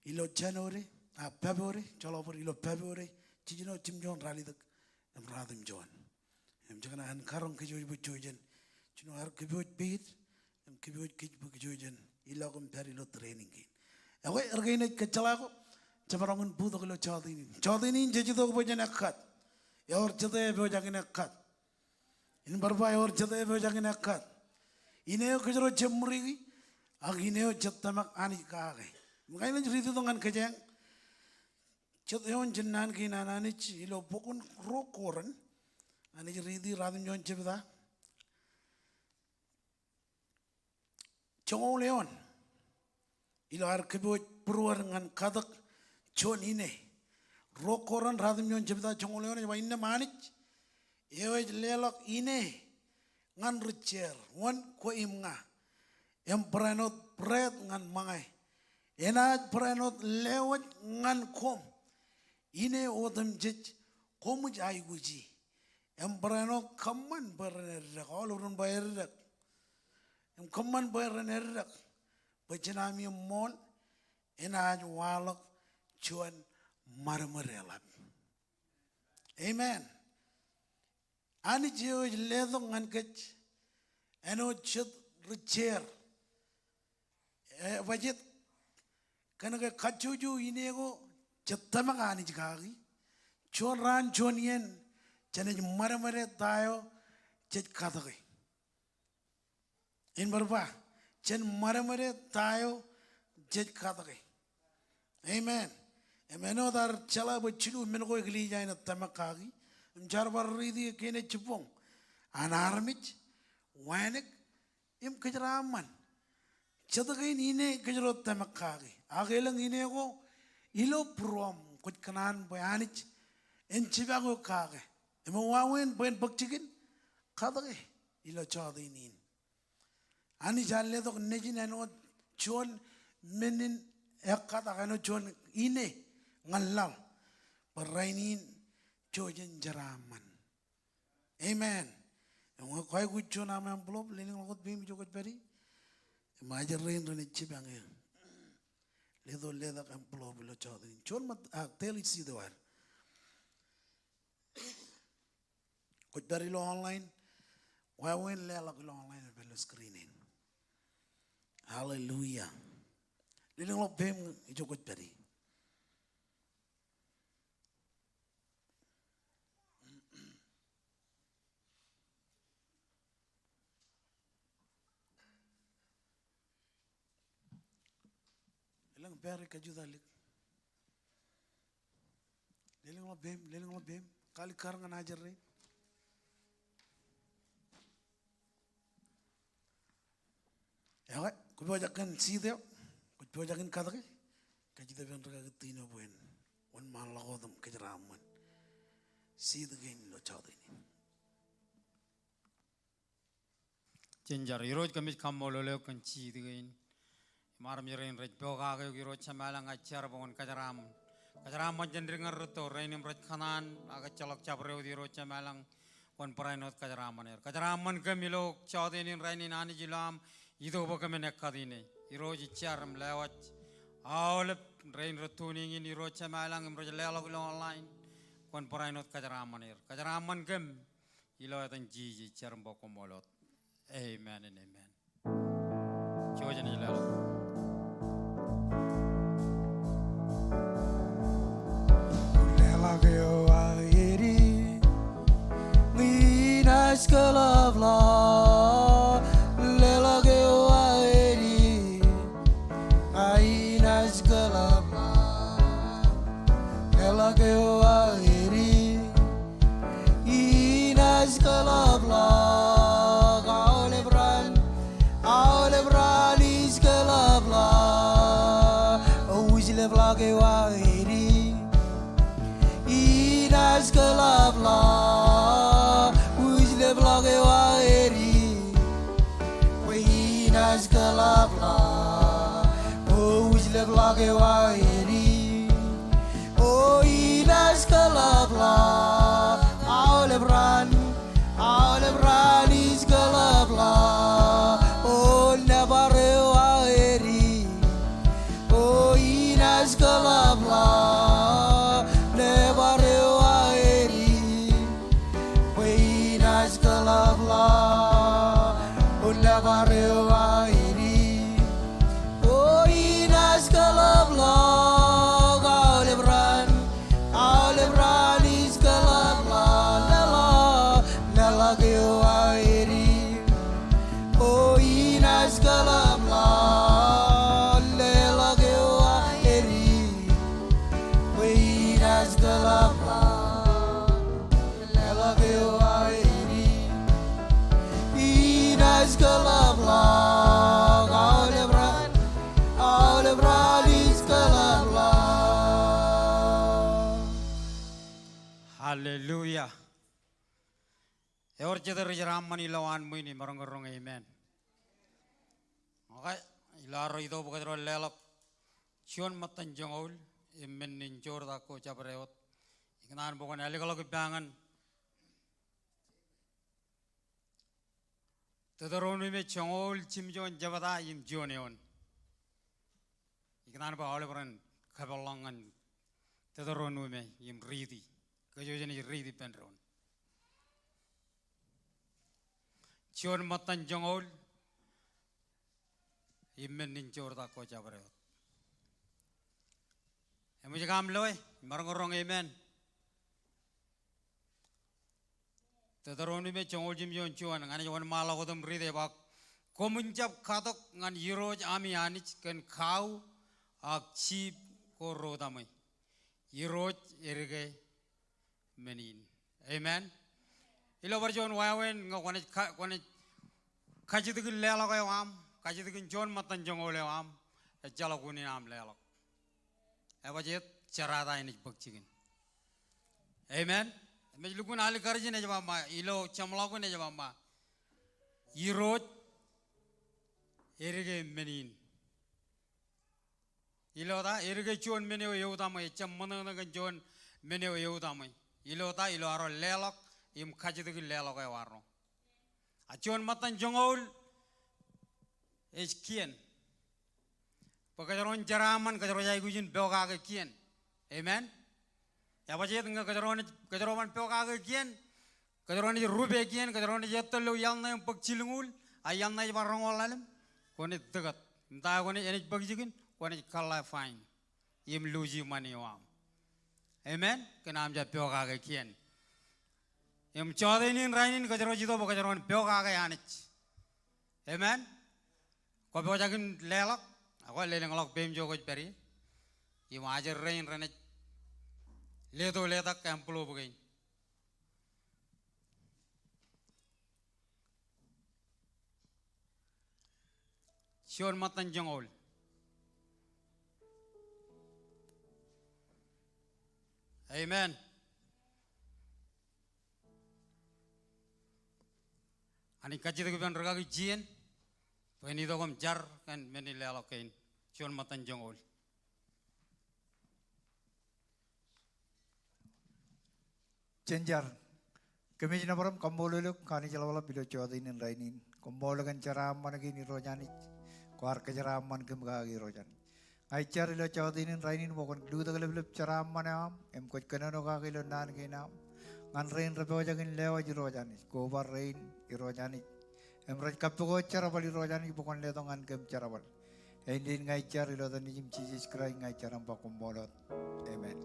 ilo January, a, February, joḷọk bōd ilo February, jiljino jimjuon ralitōk, im ratimjuon. Im je kōṇaan karoñ kōj wōj bwe jej jen, jiljino ad kōpooj peid, im kōpooj kōj bwe kōj jen ilọk im pād ilo training kein. Ekwe, erkein ej kōjjeḷā ko, jemaroñ in bōktok ilo jọteen in. Jọteen in jej itok bwe jen ekkat. Ewōr jete epojak in ekkat. In bar ba ewōr jete epojak in ekkat. Ine eo kōjro jab ṃuriki, ak ine eo jet tōmak Anij kake. Im kain eo ej riiti tok ñan kōjeañ, jet eoon jān naan kein an Anij ilo bok in ruo Korint. Anij riiti ratimjuon jebta. Joñoul eoon. ilo ad kōpooj būruod ñan katōk juon ine. Ruo Korint ruatimjuon jebta joñoul eoon ej ba, innām Anij eo ej leḷọk ine ñan ri jeer wōn kwe im ña, im barāinwōt bread ñan ṃōñā, enaaj barāinwōt lewōj ñan koṃ ine otemjej koṃij aikuji, im barāinwōt kōṃṃan bwe ren eddek. Aolep ren ba eddek. Im kōṃṃan bwe ren eddek, bwe jān ami eṃṃool enaaj waḷọk juon ṃadṃōd eḷap. Amen. Anij eo ej letok ñan kōj āinwōt jet ri jeer. Ej ba jet kōnke kajjojo ine ko jej tōmak Anij kaki. Juon raan juon iien jenaaj ṃadṃōde ta eo jej katōke. Im bar ba, jen ṃadṃōde ta eo jej katōke. Amen. Im āinwōt ad jeḷā bwe jilu men ko eklejia in ej tōmak kaki. Im jaar bar riiti kein ej jibboñ an armej, wānōk, im kōjeraaṃṃan. Jet kein ine kōjro tōmak kaki. Ak elōñ ine ko ilo būruōṃ kwōj kōṇaan bwe Anij en jipañ eok kake. Im wāween bwe en bōk jikin, katōke ilo jọteen in. Anij ear letok nejin āinwōt juon men in ekkatak, āinwōt juon ine ñan laḷ, bwe rainin jej jen jeraaṃṃan. Amen. Im ñe kwaikuj juon aṃ envelope, lelōñḷọk wōt peiṃ ijo kwōj pād ie. Im ajri rein renaaj jipañ eō. Leto letak envelope ilo jọteen in. Juon ṃōt, ah, teli siit eo ad. Kwōj pād ilo online, wāween leḷọk ilo online ipād ilo screen in. Hallelujah. Lelōñḷọk peiṃ ijo kwōj pād ie. Elōñ pād ri kajutalik. Lelōñḷọk peiṃ, lelōñḷọk peiṃ. Kalikkar ñan ajri rein. Ekwe, kwō pojak kōn siit eo, kwōj pojak in katōke, kajjitōk ippān rikaki eo bwe en wōnṃaanḷọk wōt im kōjeraaṃṃan siit kein ilo jọteen in. Jen jar. Irooj, kōmij kaṃṃoolol eok kōn siit kein im armej rein rej pokake eok. Irooj Jemām ilañ, ij jar bwe kwōn kōjeraaṃṃan. Kōjeraaṃṃan jān dik ñan rūtto, rein im rej kōṇaan ak ejjeḷọk jabdewōt, Irooj Jemām ilañ, kwōn barāinwōt kōjeraaṃṃan er. Kōjeraaṃṃan kōm ilo jọteen in rainin, Anij, ilo aṃ itok bwe kōmin ekkat ine. Irooj, ij jar im lewōj aolep rein rej tuning in, Irooj Jemām ilañ, im rej leḷọk ilo online, kwōn barāinwōt kōjeraaṃṃan er. Kōjeraaṃṃan kōm ilo etan Jisōs, ij jar im ba koṃṃool wōt. Amen and amen. Jouj im leḷọk. Leḷọk eo aō edi, ña inaaj kōḷapḷọk. Leḷọk eo aō edi, ña inaaj kōḷapḷọk. Leḷọk eo aō edi, inaaj kōḷapḷọk. Aolep raan, aolep raan ij kōḷapḷọk. O, wūjlepḷọk eo aō edi, inaaj kōḷapḷọk. Wūjlepḷọk eo aō edi, bwe inaaj kōḷapḷọk. O, wūjlepḷọk eo aō edi, o, inaaj kōḷapḷọk. Aolep raan, aolep raan ij kōḷapḷọk. O, nōbar eo aō edi, o, inaaj kōḷapḷọk. Nōbar eo aō edi, bwe inaaj kōḷapḷọk. O, nōbar eo aō edi, o, inaaj kōḷapḷọk. Hallelujah. Ewōr jet ri jeraaṃṃan ilo waan ṃwiin im maroñ ke roñ amen. Okay, ilo arro itok bwe kōjro leḷọk juon ṃōttan joñoul im men in joortak ko jabdewōt. Ikōṇaan bwe kwōn ālikḷọk ippa ñan Teuteronume joñoul jimjuon jebta im juon eoon. Ikōṇaan bwe aolep ren kapeḷḷọk ñan Teuteronume im riiti. Kōj jenaaj riiti ippān doon. Juon ṃōttan joñoul im men in joortak ko jabdewōt. Eṃōj ke aṃ loe? Maroñ ke roñ amen. Teuteronume joñoul jimjuon juon, ña ij wōnṃaanḷọk wōt im riiti, ej ba, koṃwin jab katok ñan irooj ami anij kōn kau ak jiip ko ro taṃwe. Irooj edike men in. Amen. Ilo bar juon wāween ñe kwōnaaj ka-, kwōnaaj kajjitōkin leḷọk eo aṃ, kajjitōkin juon ṃōttan joñoul eo aṃ, ejjeḷọk unin aṃ leḷọk. Ebajjeet, jerata enaaj bōk jikin. Amen. Im ej lukkuun alikkar ijin, ej ba ṃa, ilo jeṃḷọkin ej ba ṃa, irooj edike men in. Ilo ta? Edike juon men eo eutaṃwe, ejjab ṃōṇōṇō kōn juon men eo eutaṃwe. Ilo ta? Ilo arro leḷọk im kajjitōkin leḷọk eo arro. A juon ṃōttan joñoul ej kien. Bwe kōjro en jeraaṃṃan, kōjro ej aikuj in pokake kien. Amen. Ebajjeet ñe kōjro en, kōjro ban pokake kien, kōjro naaj rupe kien, kōjro naaj ettōr ilo iaḷ ṇe im bōk jilñuul, a iaḷ ṇe ej bar roñoul ḷalem, kwōnaaj tikōt. Im ta eo kwōnaaj, enaaj bōk jikin? Kwōnaaj kōḷḷā fine im luuji ṃani eo aṃ. Amen. Kōn aṃ jab pokake kien. Im jọteen in rainin kōjro ej itok bwe kōjro en pokake Anij. Amen. Kwō pojak in leḷọk, ak kwō lelōñḷọk peiṃ jo kwōj pād ie. Im ajri rein renaaj leto letak envelope kein. Juon ṃōttan joñoul. Amen. Anij kajjitōk ippān rikaki Jien bwe en itok im jar kōn men in leḷọk kein. Juon ṃōttan joñoul. Jen jar. Kōmij nōbar im kaṃṃoolol eok Anij ḷapḷap ilo jọteen in rainin. Koṃṃool kōn jeraaṃṃan kein Irooj Anij. Kwaar kōjeraaṃṃan kōm kaki Irooj Anij. Ña ij jar ilo jọteen in rainin bwe kwōn lutōkḷapḷap jeraaṃṃan eo aṃ im kwōj kōnono kaki ilo naan kein aṃ ñan rein rej pojak in lewōj Irooj Anij. Koba rein Irooj Anij im rej kappok wōt jerbal Irooj Anij bwe kwōn letok ñan kōm jerbal. Āindein ña ij jar ilo etan Nejūṃ Jisōs Kraist ña ij jar im ba koṃṃool wōt. Amen.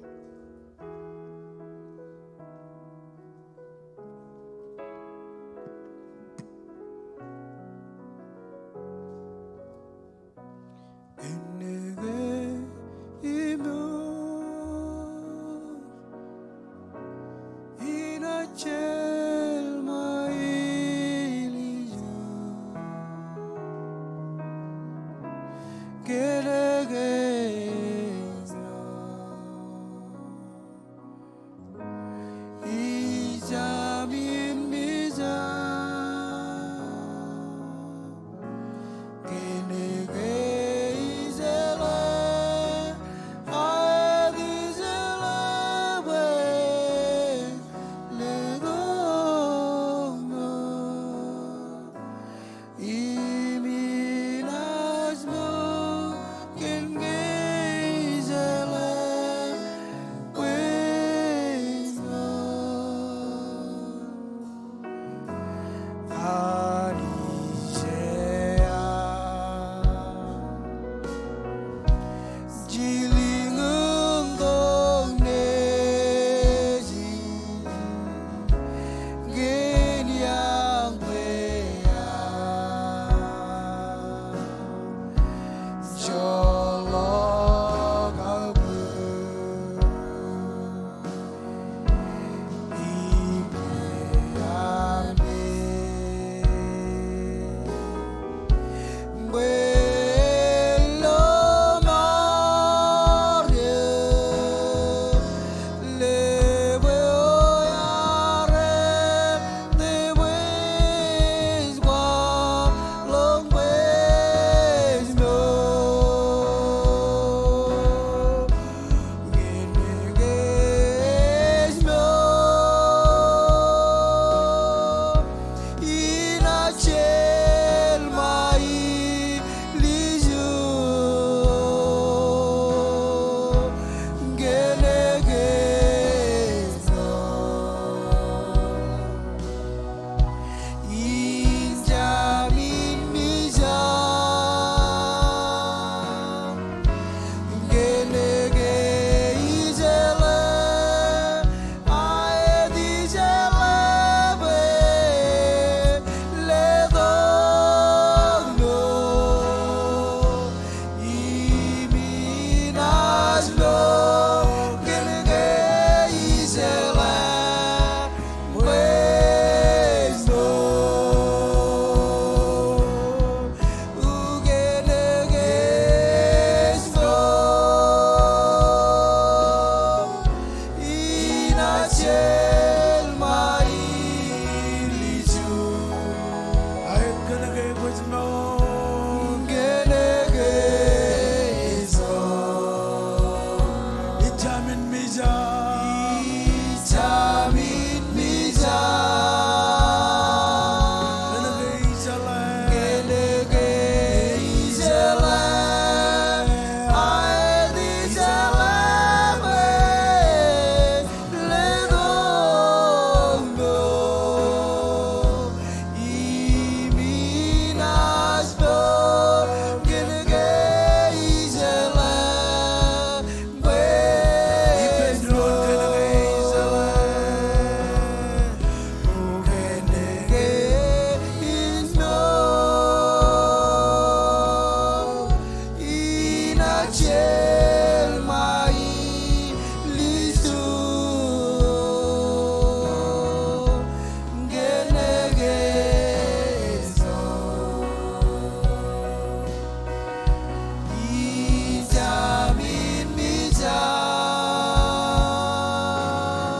Kōnke imour inaaj jelṃae ilijo, kōnke ej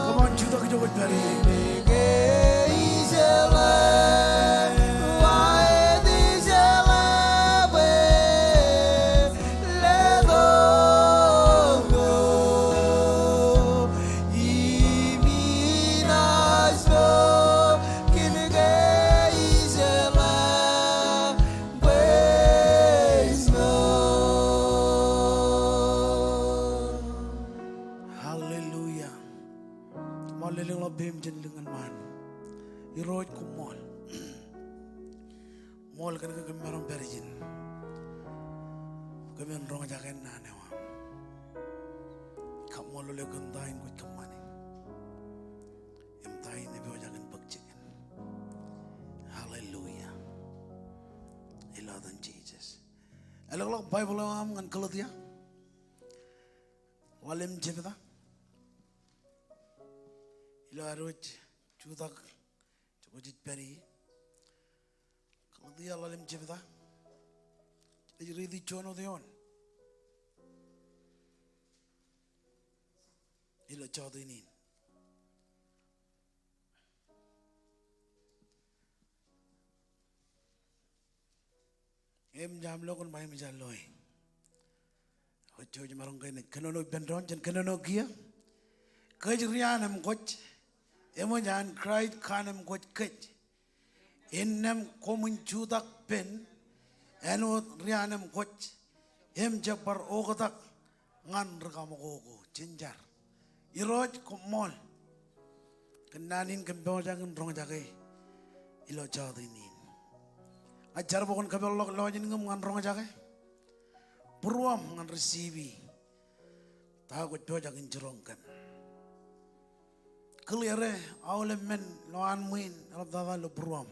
Come on, jutak ijo kwōj pād ie. Hallelujah. Ṃool lelōñḷọk peiṃ jān lōñ ñan ṃaan. Irooj koṃṃool. Ṃool kōn ke kōm maroñ pād ijin. Kōmin roñjake naan eo aṃ. Kaṃṃoolol eok kōn ta in kwōj kōṃṃane im ta in epojak in bōk jikin. Hallelujah. Ilo etan Jisōs. Elọkḷọk Baibōḷ eo aṃ ñan Galetia. Ḷalem jebta. Ilo ad wōj jutak, ej wōj ej pād ie. Galetia ḷalem jebta. Ej riiti juon wōt eoon. Ilo jọteen in. Im jab lo kōn ba im ejja loe. Eo ej maroñ ke enaaj kōnono ippān doon, jen kōnono kiiō. Kōj ri anemkwōj, eṃōj an Kraist kaanemkwōj kōj. Innām koṃwin jutak pen āinwōt ri anemkwōj, im jab bar oktak ñan ri kaṃakoko. Jen jar. Irooj koṃṃool kōn naan in kōm pojak in roñjake ilo jọteen in. Ña ij jar bwe kwōn kōpeḷḷọk lọjilñōṃ ñan roñjake. Būruōṃ ñan receive-i ta kwōj pojak in jiroñ kōm. Clear e, aolep men ilo an ṃwiin eḷaptata ilo būruōṃ.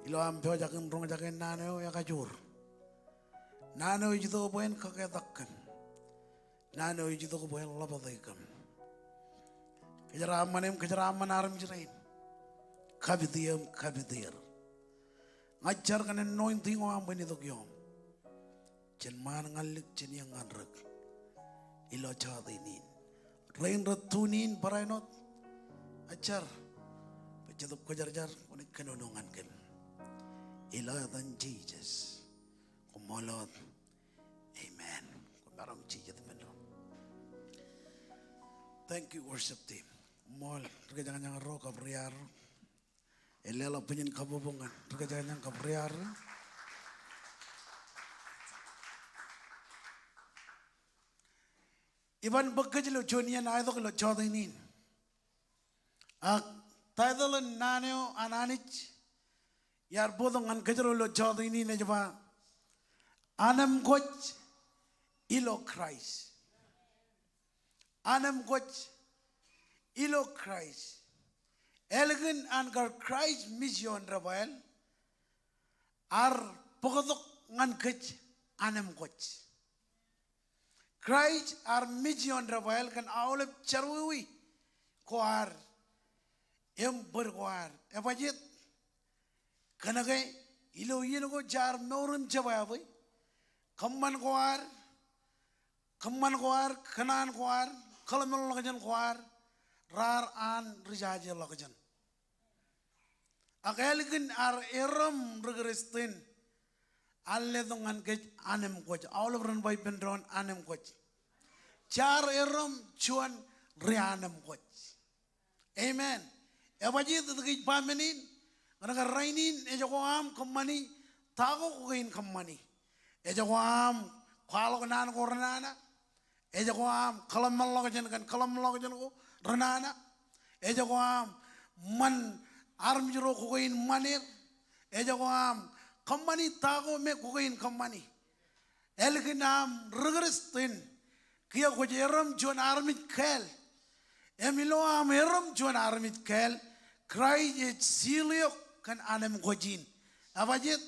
Ilo am pojak in roñjake naan eo ekajoor. Naan eo ej itok bwe en kaketak kōm. Naan eo ej itok bwe en ḷapate kōm. Kōjeraaṃṃan im kōjeraaṃṃan armej rein. Kapit eō im kapit er. Ña ij jar kōn anointing eo aṃ bwe en itok ioṃ. Jān ṃaan ñan lik, jān iiō ñan rūk. Ilo jọteen in. Rein rej tune in barāinwōt. Ij jar bwe Jetōb Kwōjarjar kwōnaaj kōnono ñan kōm. Ilo etan Jisōs. Koṃṃool wōt. Amen. Koṃ maroñ jijet ippān doon. Thank you, worship team. Ṃool, ri kōjañjañ ro, kab ri-ad ro. Eḷap bwe jen kabbokbok ñan ri kōjañjañ kab ri-ad ro. Iban bōk kōj ilo juon iien aetok ilo jọteen in. Ak title in naan eo an Anij iar bōktok ñan kōjro ilo jọteen in ej ba, Anemkwōj ilo Kraist. Anemkwōj ilo Kraist. Ālikin an kar Kraist mission debwāāl, ear bōktok ñan kōj anemkwōj. Kraist ear mission debwāāl kōn aolep jerọwiwi ko ad im bōd ko ad. Ebajjeet? Kōnke ilo iien ko jaar mour im jebwābwe, kōṃṃan ko ad, kōṃṃan ko ad, kōṇaan ko ad, kōḷmānḷọkjeṇ ko ad, raar an rijajeḷọkjeṇ. Ak ālikin ad erom ri Kristian, ear letok ñan kōj anemkwōj. Aolep ren ba ippān doon anemkwōj. Jaar erom juon ri anemkwōj. Amen. Ebajjeet etke ij ba men in? Ñan ke rainin ejako aṃ kōṃṃani ta ko kwō kein kōṃṃani. Ejako aṃ kwaḷọk naan ko renana. Ejako aṃ kōḷmānḷọkjeṇ kōn kōḷmānḷọkjeṇ ko renana. Ejako aṃ ṃan armej ro kwō kein ṃan er. Ejako aṃ kōṃṃani ta ko me kwō kein kōṃṃani. Ālikin aṃ ri Kristian, kiiō kwōj erom juon armej kāāl. Im ilo aṃ erom juon armej kāāl, Kraist ej seal eok kōn anemkwōj in. Ebajjeet?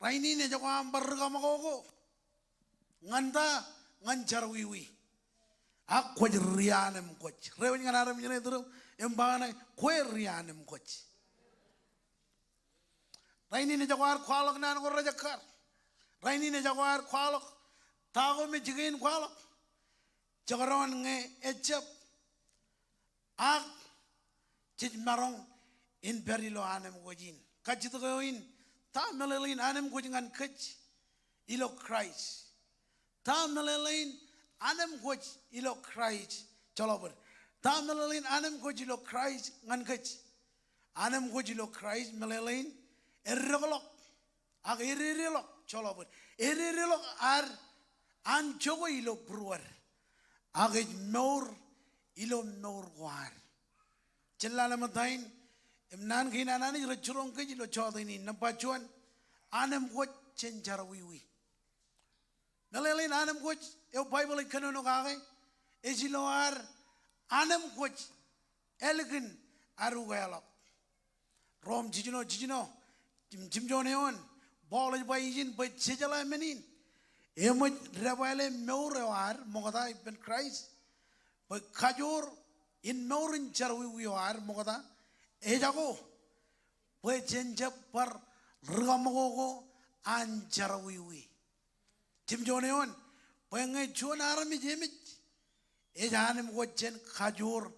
Rainin ejako aṃ bar ri kaṃakoko. Ñan ta? Ñan jerọwiwi. Ak kwōj ri-anemkwōj. Rewōj ñan armej ṇe iturūṃ im ba ñan e, kwe ri-anemkwōj. Rainin ejako ad kwaḷọk naan ko rejekkar. Rainin ejako ad kwaḷọk ta ko me jikin kwaḷọk. Jekdọọn ñe ejab. Ak jej maroñ in pād ilo anemkwōj in. Kajjitōk eo in, ta meḷeḷein anemkwōj ñan kōj ilo Kraist? Ta meḷeḷein anemkwōj ilo Kraist? Joḷọk bōd. Ta meḷeḷein anemkwōj ilo Kraist ñan kōj? Anemkwōj ilo Kraist meḷeḷein edekḷọk ak ededeḷọk, joḷọk bōd, ededeḷọk ad anjọ ko ilo būruod, ak ej mour ilo mour ko ad. Jen lale ṃōttan, im naan kein an Anij rej jiroñ kōj ilo jota in in. Nōṃba juon, anemkwōj jān jerọwiwi. Meḷeḷein anemkwōj eo Baibōḷ ej kōnono kake, ej ilo ad anemkwōj ālikin ad ukeḷọk. Rom jiljino jiljino, jimjuon eoon, Paul ej ba ijin bwe jejeḷā men in eṃōj debwāāle mour eo ad ṃokta ippān Kraist, bwe kajoor in mour in jerọwiwi eo ad ṃokta ejako, bwe jen jab bar rikaṃakoko an jerọwiwi. Jimjuon eoon, bwe ñe juon armej emej, ej anemkwōj jān kajoor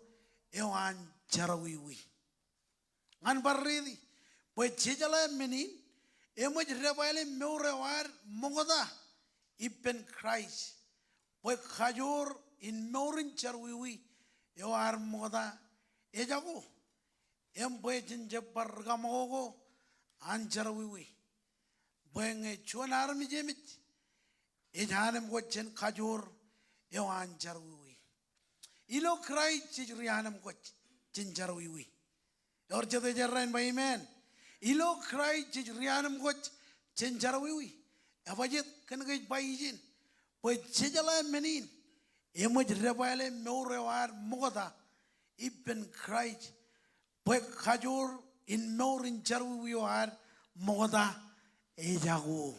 eo an jerọwiwi. Ñan bar riiti, bwe jejeḷā men in eṃōj debwāāle mour eo ad ṃokta ippān Kraist, bwe kajoor in mour in jerọwiwi eo ad ṃokta ejako, im bwe jen jab bar rikaṃakoko an jerọwiwi. Bwe ñe juon armej emej, ej anemkwōj jān kajoor eo an jerọwiwi. Ilo Kraist jej ri-anemkwōj jān jerọwiwi. Ewōr jet ej errā in ba amen? Ilo Kraist jej ri-anemkwōj jān jerọwiwi. Ebajeet? Kōnke ej ba ijin bwe jejeḷā men in eṃōj debwāāle mour eo ad ṃokta ippān Kraist, bwe kajoor in mour in jerọwiwi eo ad ṃokta ejako.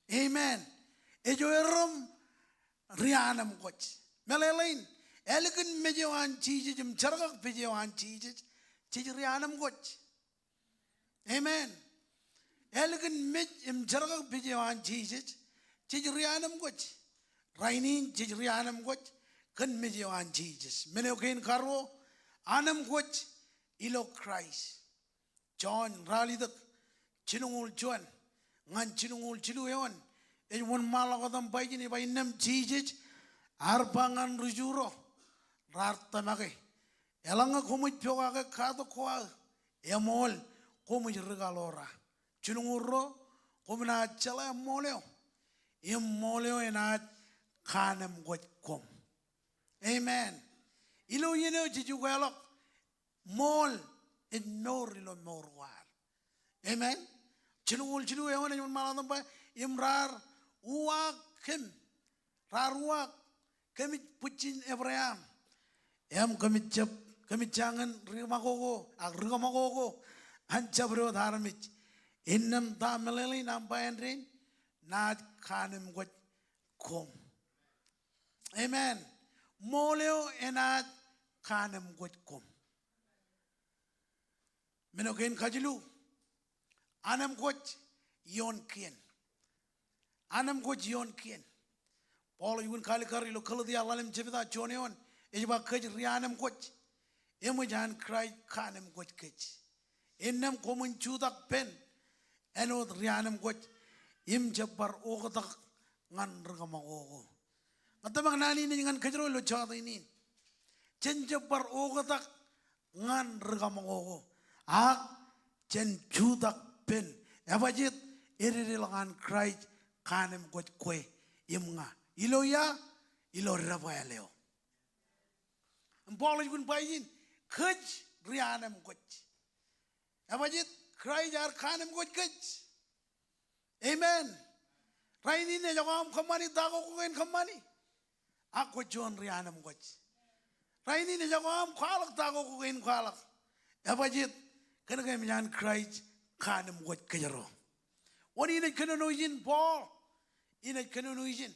Amen. Ej errā im ri-anemkwōj. Meḷeḷein, ālikin mej eo an Jisōs im jerkakpeje eo an Jisōs, jej ri-anemkwōj. Amen. Ālikin mej im jerkakpeje eo an Jisōs, jej ri-anemkwōj. Rainin jej ri-anemkwōj kōn mej eo an Jisōs. Men eo kein karuo, anemkwōj ilo Kraist. Jon ralitōk jilñuul juon ñan jilñuul jilu eoon ej wōnṃaanḷọk wōt im ba ijin, ej ba innām Jisōs ear ba ñan ri-Ju ro raar tōmake, eḷaññe koṃij pokake katak ko aō, eṃool koṃij ri kaḷoor aō. Jilñuul ruo, koṃ naaj jeḷā ṃool eo, im ṃool eo enaaj kaanemkwōj koṃ. Amen. Ilo iien eo jej ukeḷọk, ṃool ej mour ilo mour ko ad. Amen. Jilñuul jilu eoon ej wōnṃaanḷọk wōt im ba, im raar uwaak kōm, raar uwaak kōmij bwijin Ebream, im kōmij jab, kōmij jañin rimakoko ak rikaṃakoko an jabdewōt armej. Innām ta meḷeḷein aṃ ba āindein? Naaj kaanemkwōj koṃ. Amen. Ṃool eo enaaj kaanemkwōj koṃ. Men eo kein kajilu, anemkwōj ioon kien. Anemkwōj ioon kien. Paul ej wōn kalikkar ilo Galetia ḷalem jebta juon eoon, ej ba kōj ri-anemkwōj eṃōj an Kraist kaanemkwōj kōj. Innām koṃwin jutak pen āinwōt ri-anemkwōj im jab bar oktak ñan rikaṃakoko. Ña tōmak naan in ej ñan kōjro ilo jota in in. Jen jab bar oktak ñan rikaṃakoko, ak jen jutak pen. Ebajeet? Ededeḷọk an Kraist kaanemkwōj kwe im ña. Ilo ia? Ilo debwāāl eo. Im Paul ej wōn ba ijin, kōj ri-anemkwōj. Ebajeet? Kraist ear kaanemkwōj kōj. Amen. Rainin ejako aṃ kōṃṃani ta ko kwō kein kōṃṃani, ak kwōj juon ri-anemkwōj. Rainin ejako aṃ kwaḷọk ta ko kwō kein kwaḷọk. Ebajeet? Kōnke eṃōj an Kraist kaanemkwōj kōjro. Wōn in ej kōnono ijin Paul in ej kōnono ijin.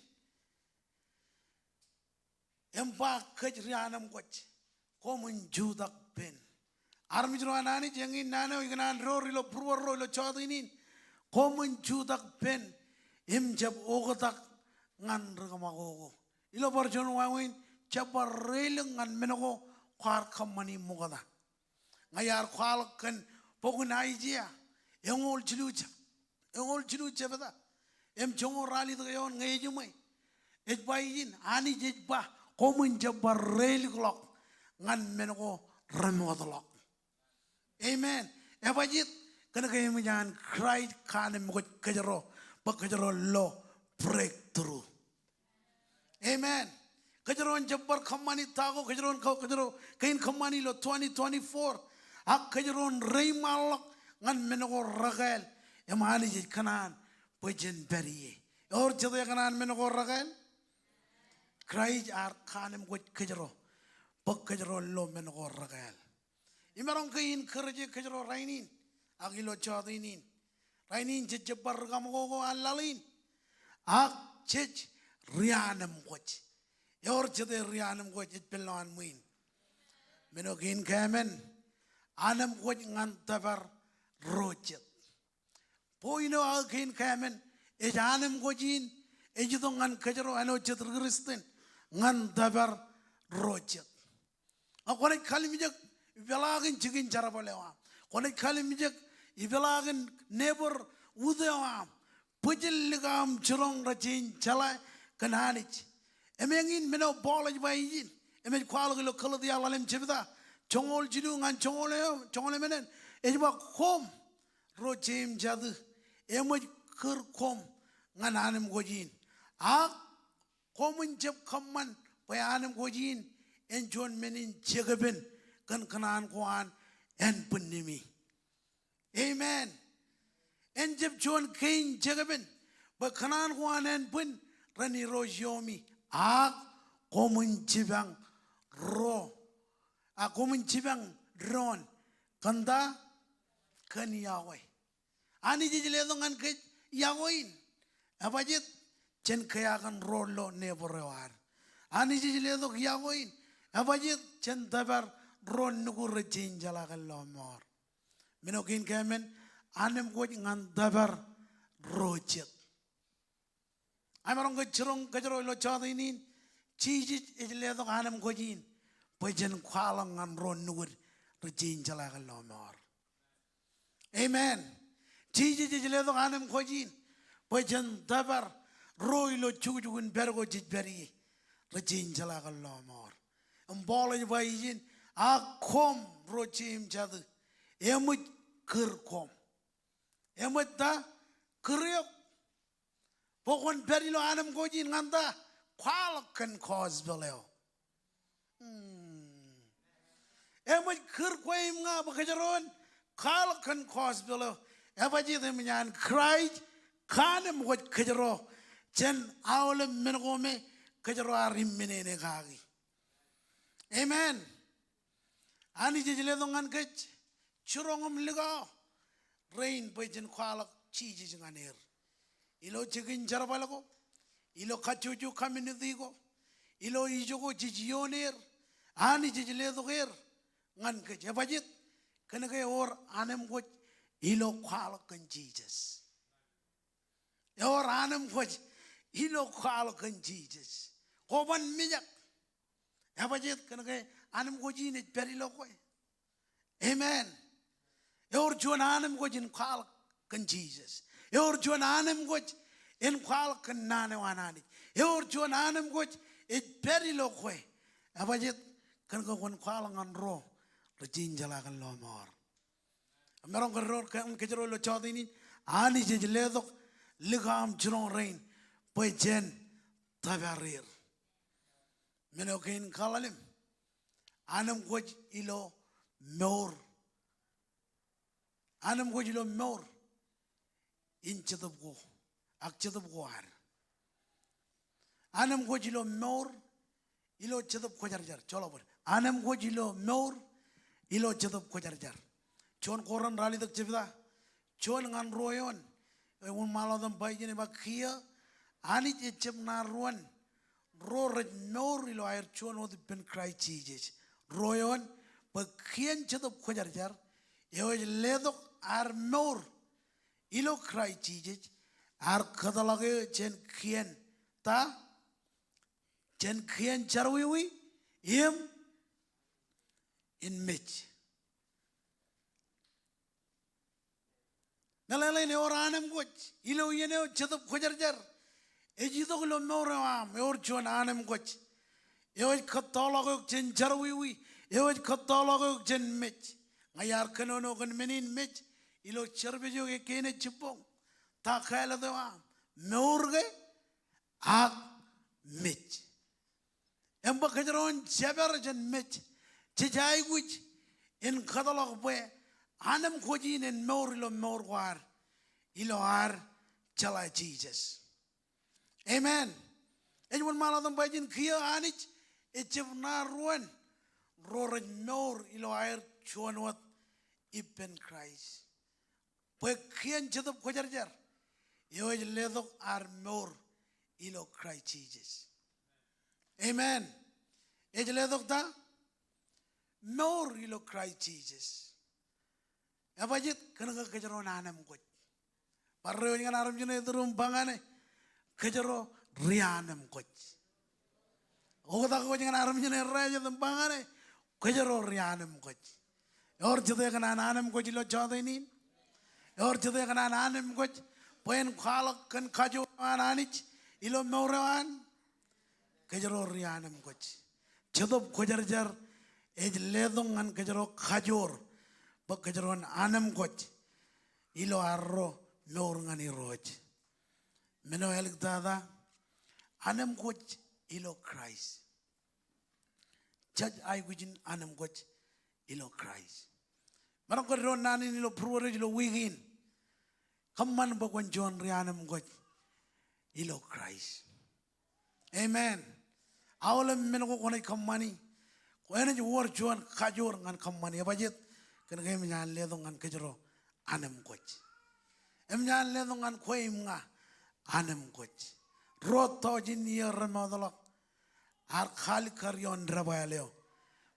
Im ba kōj ri anemkwōj, koṃwin jutak pen. Armej ro an Anij, eñin naan eo ikōṇaan door ilo būruorro ilo jota in in. Koṃwin jutak pen im jab oktak ñan ri kōṃakoko. Ilo bar juon wāween, jab bar reilik ñan men ko kwaar kōṃṃani ṃokta. Ña iar kwaḷọk kōn bok in Aiseia eñoul jilu jab, eñoul jilu jebta im joñoul ralitōk eoon ñe ejiṃwe. Ej ba ijin, Anij ej ba, koṃwin jab bar reilikḷọk ñan men ko remootḷọk. Amen. Ebajjeet? Kōnke eṃōj an Kraist kaanemkwōj kōjro bwe kōjro lo breakthrough. Amen. Kōjro en jab bar kōṃṃani ta ko kōjro en, kōjro kein kōṃṃani ilo twenty twenty-four. Ak kōjro en reiṃaanḷọk ñan men ko rekāāl im Anij ej kōṇaan bwe jen pād ie. Ewōr jet ekōṇaan men ko rekāāl? Kraist ear kaanemkwōj kōjro bwe kōjro lo men ko rekāāl. Imaroñ ke in encourage kōjro rainin, ak ilo jota in in. Rainin jej jab bar ri kōṃakoko an laḷ in, ak jej ri anemkwōj. Ewōr jete ri anemkwōj ej pād ilowaan ṃwiin? Men eo kein kāmen, anemkwōj ñan tōpar ro jet. Point eo aō kein kāmen, ej anemkwōj in ej itok ñan kōjro āinwōt jet ri Kristian ñan tōpar ro jet. Ak kwōnaaj kallimjek ipeḷaakin jikin jerbal eo aṃ. Kwōnaaj kallimjek ipeḷaakin neighbor, wūd eo aṃ. Bwijin likao im jiroñ rej jañin jeḷā kōn Anij. Im eñin men eo Paul ej ba ijin. Im ej kwaḷọk ilo Galetia ḷalem jebta, joñoul jilu ñan joñoul eo, joñoul emān. Ej ba koṃ ro jeiū im jatū, eṃōj kūr koṃ ñan anemkwōj in. Ak koṃwin jab kōṃṃan bwe anemkwōj in en juon men in jekpen kōn kōṇaan ko an ānbwinnimi. Amen. En jab juon kein jekpen bwe kōṇaan ko an ānbwin ren irooj ioomi. Ak koṃwin jipañ ro, ak koṃwin jipañ doon kōn ta? Kōn yokwe. Anij ej letok ñan kōj yokwe in. Ebajjeet? Jen kea kōn ro lo neighbor eo ad. Anij ej letok yokwe in. Ebajjeet? Jen tōpar ro nukū rej jañin jeḷā kōn lọmọọr. Men eo kein kāmen, anemkwōj ñan tōpar ro jet. Imaroñ ke jiroñ kōjro ilo jota in in, Jisōs ej letok anemkwōj in bwe jen kwaḷọk ñan ro nukūd rej jañin jeḷā kōn lọmọọr. Amen. Jisōs ej letok anemkwōj in bwe jen tōpar ro ilo jukjuk in pād ko jej pād ie rej jañin jeḷā kōn lọmọọr. Im Paul ej ba ijin, ak koṃ ro jeiū im jatū, eṃōj kūr koṃ. Eṃōj ta? Kūr eok. Bwe kwōn pād ilo anemkwōj in ñan ta? Kwaḷọk kōn gospel eo. Hmm. Eṃōj kūr kwe im ña bwe kōjro en kwaḷọk kōn gospel eo. Ebajjeet? Eṃōj an Kraist kaanemkwōj kōjro jān aolep men ko me kōjro ar imminene kaki. Amen. Anij ej letok ñan kōj jiroñ im likao rein bwe jen kwaḷọk Jisōs ñan er. Ilo jikin jerbal ko, ilo kajjojo community ko, ilo ijo ko jej ioon er, Anij ej letok er ñan kōj. Ebajjeet? Kōnke ewōr anemkwōj ilo kwaḷọk kōn Jisōs. Ewōr anemkwōj ilo kwaḷọk kōn Jisōs. Kwōban mijak. Ebajjeet? Kōnke anemkwōj in ej pād ilo kwe. Amen. Ewōr juon anemkwōj in kwaḷọk kōn Jisōs. Ewōr juon anemkwōj in kwaḷọk kōn naan eo an Anij. Ewōr juon anemkwōj ej pād ilo kwe. Ebajjeet? Kōnke kwōn kwaḷọk ñan ro rej jañin jeḷā kōn lọmọọr. Imaroñ ke ro, kōn kōjro ilo jota in in, Anij ej letok likao im jiroñ rein bwe jen tōpar er. Men eo kein kaḷalem, anemkwōj ilo mour. Anemkwōj ilo mour in Jetōb ko ak Jetōb ko ad. Anemkwōj ilo mour ilo Jetōb Kwōjarjar. Joḷọk bōd. Anemkwōj ilo mour ilo Jetōb Kwōjarjar. Juon Korint ralitōk jebta, juon ñan ruo eoon. Ewōr ṃaḷotan ba ijin, ej ba kiiō Anij ejjab ṇa ruon ro rej mour ilo aer juon wōt ippān Kraist Jisōs. Ro eoon, bwe kien Jetōb Kwōjarjar eo ej letok ad mour ilo Kraist Jisōs, ear kōtḷọk eō jān kien ta, jān kien jerọwiwi im in mej. Meḷeḷein ewōr anemkwōj ilo iien eo Jetōb Kwōjarjar ej itok ilo mour eo aṃ, ewōr juon anemkwōj eo ej kōttoḷọk eok jān jerọwiwi, eo ej kōttoḷọk eok jān mej. Ña iar kōnono kōn men in mej ilo service eo ke kein ej jibboñ. Ta kāālōt eo aṃ? Mour ke ak mej. Im bwe kōjro en jepar jān mej, jej aikuj in kōtḷọk bwe anemkwōj in en mour ilo mour ko ad ilo ad jeḷā Jisōs. Amen. Ej wōnṃaanḷọk im bajjek in kiiō Anij ejjab ṇa ruon ro rej mour ilo aer juon wōt ippān Kraist. Bwe kien Jetōb Kwōjarjar eo ej letok ad mour ilo Kraist Jisōs. Amen. Ej letok ta? Mour ilo Kraist Jisōs. Ebajjeet? Kōnke kōjro en anemkwōj. Bar ro wōj ñan armej eo ej iturūṃ ba ñane, kōjro ri-anemkwōj. Oktak wōj ñan armej eo ej errā jet im ba ñane, kōjro ri-anemkwōj. Ewōr jete kōn an anemkwōj ilo jọteen in? Ewōr jete kōn an anemkwōj bwe en kwaḷọk kōn kajoor eo an Anij ilo mour eo an? Kōjro ri-anemkwōj. Jetōb Kwōjarjar ej letok ñan kōjro kajoor bwe kōjro en anemkwōj ilo arro mour ñan Irooj. Men eo āliktata, anemkwōj ilo Kraist. Jej aikuj in anemkwōj ilo Kraist. Maroñ ke doon naan in ilo būruod ej ilo wiik in. Kōṃṃan bwe kwōn juon ri-anemkwōj ilo Kraist. Amen. Aolep men ko kwōnaaj kōṃṃani, kwōnaaj wōr juon kajoor ñan kōṃṃani. Ebajjeet? Kōnke eṃōj an letok ñan kōjro anemkwōj. Eṃōj an letok ñan kwe im ña anemkwōj. Ruo tọujin iiō remootḷọk, ear kaalikkar ioon debwāāl eo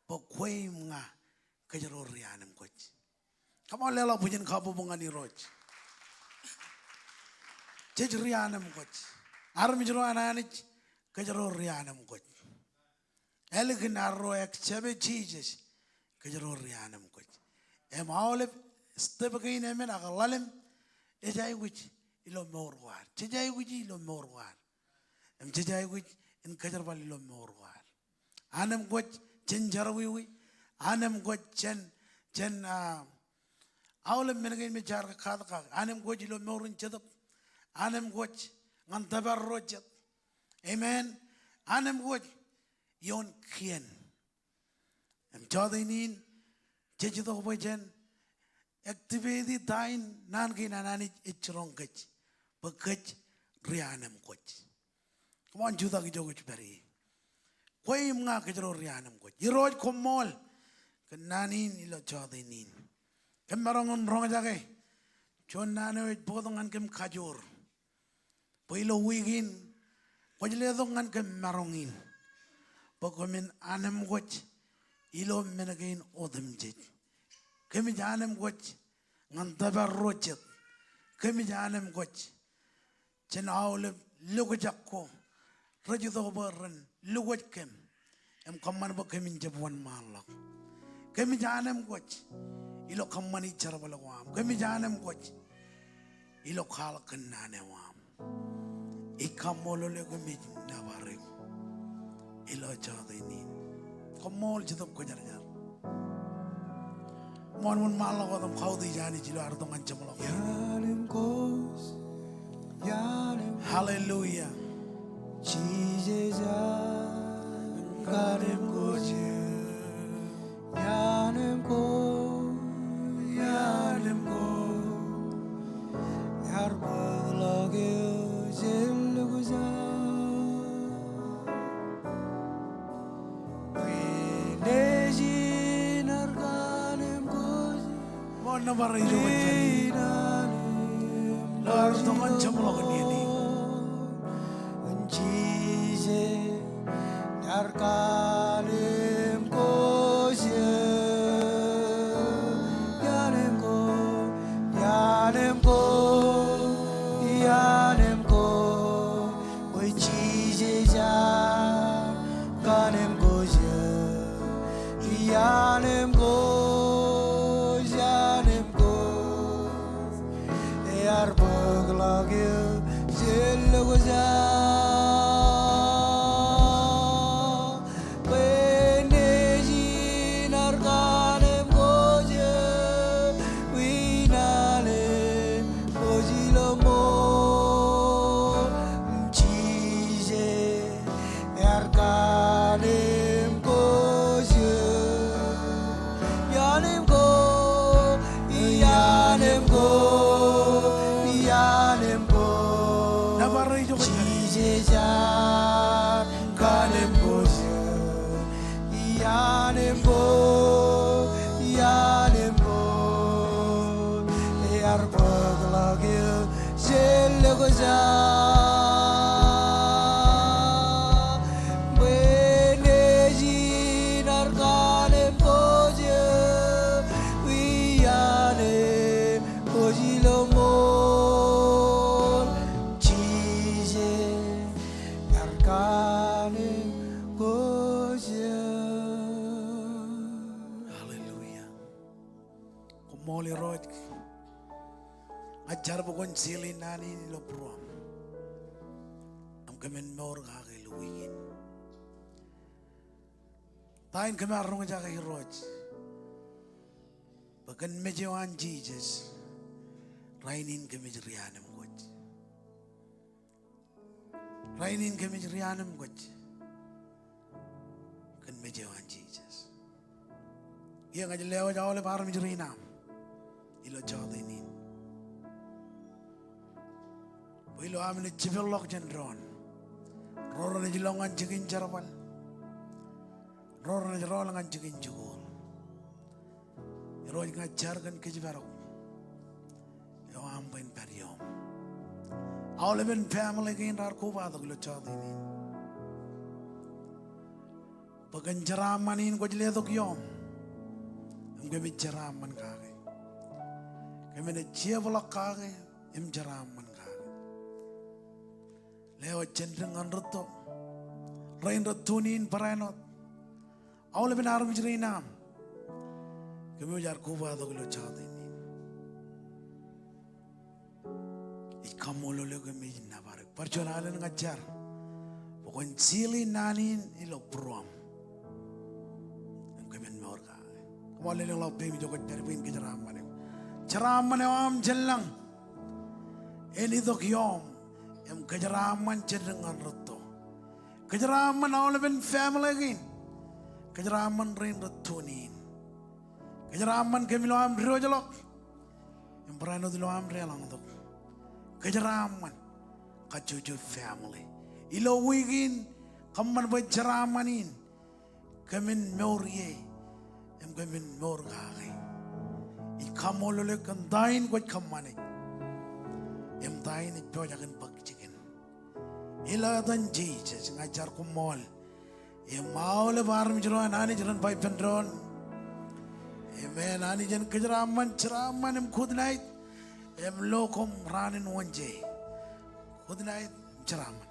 bwe kwe im ña kōjro ri-anemkwōj. Come on, leḷọk bwijin kabbokbok ñan Irooj. Jej ri-anemkwōj. Armej ro an Anij, kōjro ri-anemkwōj. Ālikin arro accept Jisōs, kōjro ri-anemkwōj. Im aolep step kein emān ak ḷalem, ej aikuj ilo mour ko ad. Jej aikuj ilo mour ko ad. Im jej aikuj in kōjerbal ilo mour ko ad. Anemkwōj jān jerọwiwi, anemkwōj jān, jān, ah, aolep men kein me jaar katak kake. Anemkwōj ilo mour in jetōb. Anemkwōj ñan tōpar ro jet. Amen. Anemkwōj ioon kien. Im jọteen in, jej itok bwe jen activate ta in naan kein an Anij ej jiroñ kōj, bwe kōj ri-anemkwōj. Come on, jutak ijo kwōj pād ie. Kwe im ña kōjro ri-anemkwōj. Irooj, koṃṃool kōn naan in ilo jọteen in. Kōm maroñ in roñjake juon naan eo ej bōktok ñan kōm kajoor. Bwe ilo wiik in, kwōj letok ñan kōm maroñ in bwe kōmin anemkwōj ilo men kein otemjej. Kōmij anemkwōj ñan tōpar ro jet. Kōmij anemkwōj jān aolep lokjak ko rej itok bwe ren lokwōj kōm. Im kōṃṃan bwe kōmin jab wōnṃaanḷọk. Kōmij anemkwōj ilo kōṃṃani jerbal ko aṃ. Kōmij anemkwōj ilo kwaḷọk kōn naan eo aṃ. Ij kaṃṃoolol eok im ij nōbar eok ilo jọteen in. Koṃṃool Jetōb Kwōjarjar. Ṃool wōnṃaanḷọk wōt im kautiej Anij ilo ad itok ñan jeṃḷọkin. Hallelujah. Ṃool nōbar eo ilo ad itok ñan jeṃḷọkin iien in. Jiije ear kanemkwōj, ianemkwōj, ianemkwōj, ianemkwōj, bwe Jiije ear kanemkwōj, ianemkwōj, ianemkwōj. Ear bōkḷọk eō jān lukkuun, bwe nejin ear kanemkwōj, inanemkwōj ilo ṃool. Jiije ear kanemkwōj, ianemkwōj, ianemkwōj, ianemkwōj. Nōbar eo ijo. Jiije ear kanemkwōj, ianemkwōj, ianemkwōj. Ear bōkḷọk eō jān lukkuun, bwe nejin ear kanemkwōj, ianemkwōj ilo ṃool. Jiije ear kanemkwōj. Hallelujah. Koṃṃool Irooj. Ña ij jar bwe kwōn seal e naan in ilo būruōṃ im kōmin mour kake ilo wiik in. Ta in kōm ar roñjake Irooj bwe kōn mej eo an Jisōs, rainin kōmij rianemkwōj. Rainin kōmij rianemkwōj kōn mej eo an Jisōs. Kiiō ña ij lewōj aolep armej rein aṃ ilo jota in. Bwe ilo am naaj jipeḷḷọk jān doon, ro renaaj lo ñan jikin jerbal, ro renaaj rool ñan jikin jikuuḷ. Irooj, ña ij jar kōn kōjparok eo aṃ bwe en pād iooṃ. Aolepen family kein raar kobatok ilo jota in. Bwe kōn jeraaṃṃan in kwōj letok iooṃ im kōmij jeraaṃṃan kake. Kōm naaj jepḷọk kake im jeraaṃṃan kake. Lewōj jān dik ñan rūtto, rein rej tune in barāinwōt, aolepen armej rein aṃ, kōmwōj ad kobatok ilo jota in. Ij kaṃṃoolol eok im ij nōbar eok. Bar juon alen ña ij jar bwe kwōn seal e naan in ilo būruōṃ im kōmin mour kake. Koṃ lelōñḷọk peim ijo kwōj pād bwe in kōjeraaṃṃan eok. Jeraaṃṃan eo aṃ jān lañ en itok iooṃ im kōjeraaṃṃan jān dik ñan rūtto. Kōjeraaṃṃan aolepen family kein. Kōjeraaṃṃan rein rej tune in. Kōjeraaṃṃan kōm ilo am diwōjḷọk im barāinwōt ilo am deḷọñtok. Kōjeraaṃṃan kajjojo family ilo wiik in. Kōṃṃan bwe jeraaṃṃan in kōmin mour ie im kōmin mour kake. Ij kaṃṃoolol eok kōn ta in kwōj kōṃṃane im ta in ej pojak in bōk jikin. Ilo etan Jisōs ña ij jar, koṃṃool. Im aolep armej ro an Anij ren ba ippān doon, amen. Anij en kōjeraaṃṃan, jeraaṃṃan im good night. Im lo koṃ raan in Wōnje. Good night im jeraaṃṃan.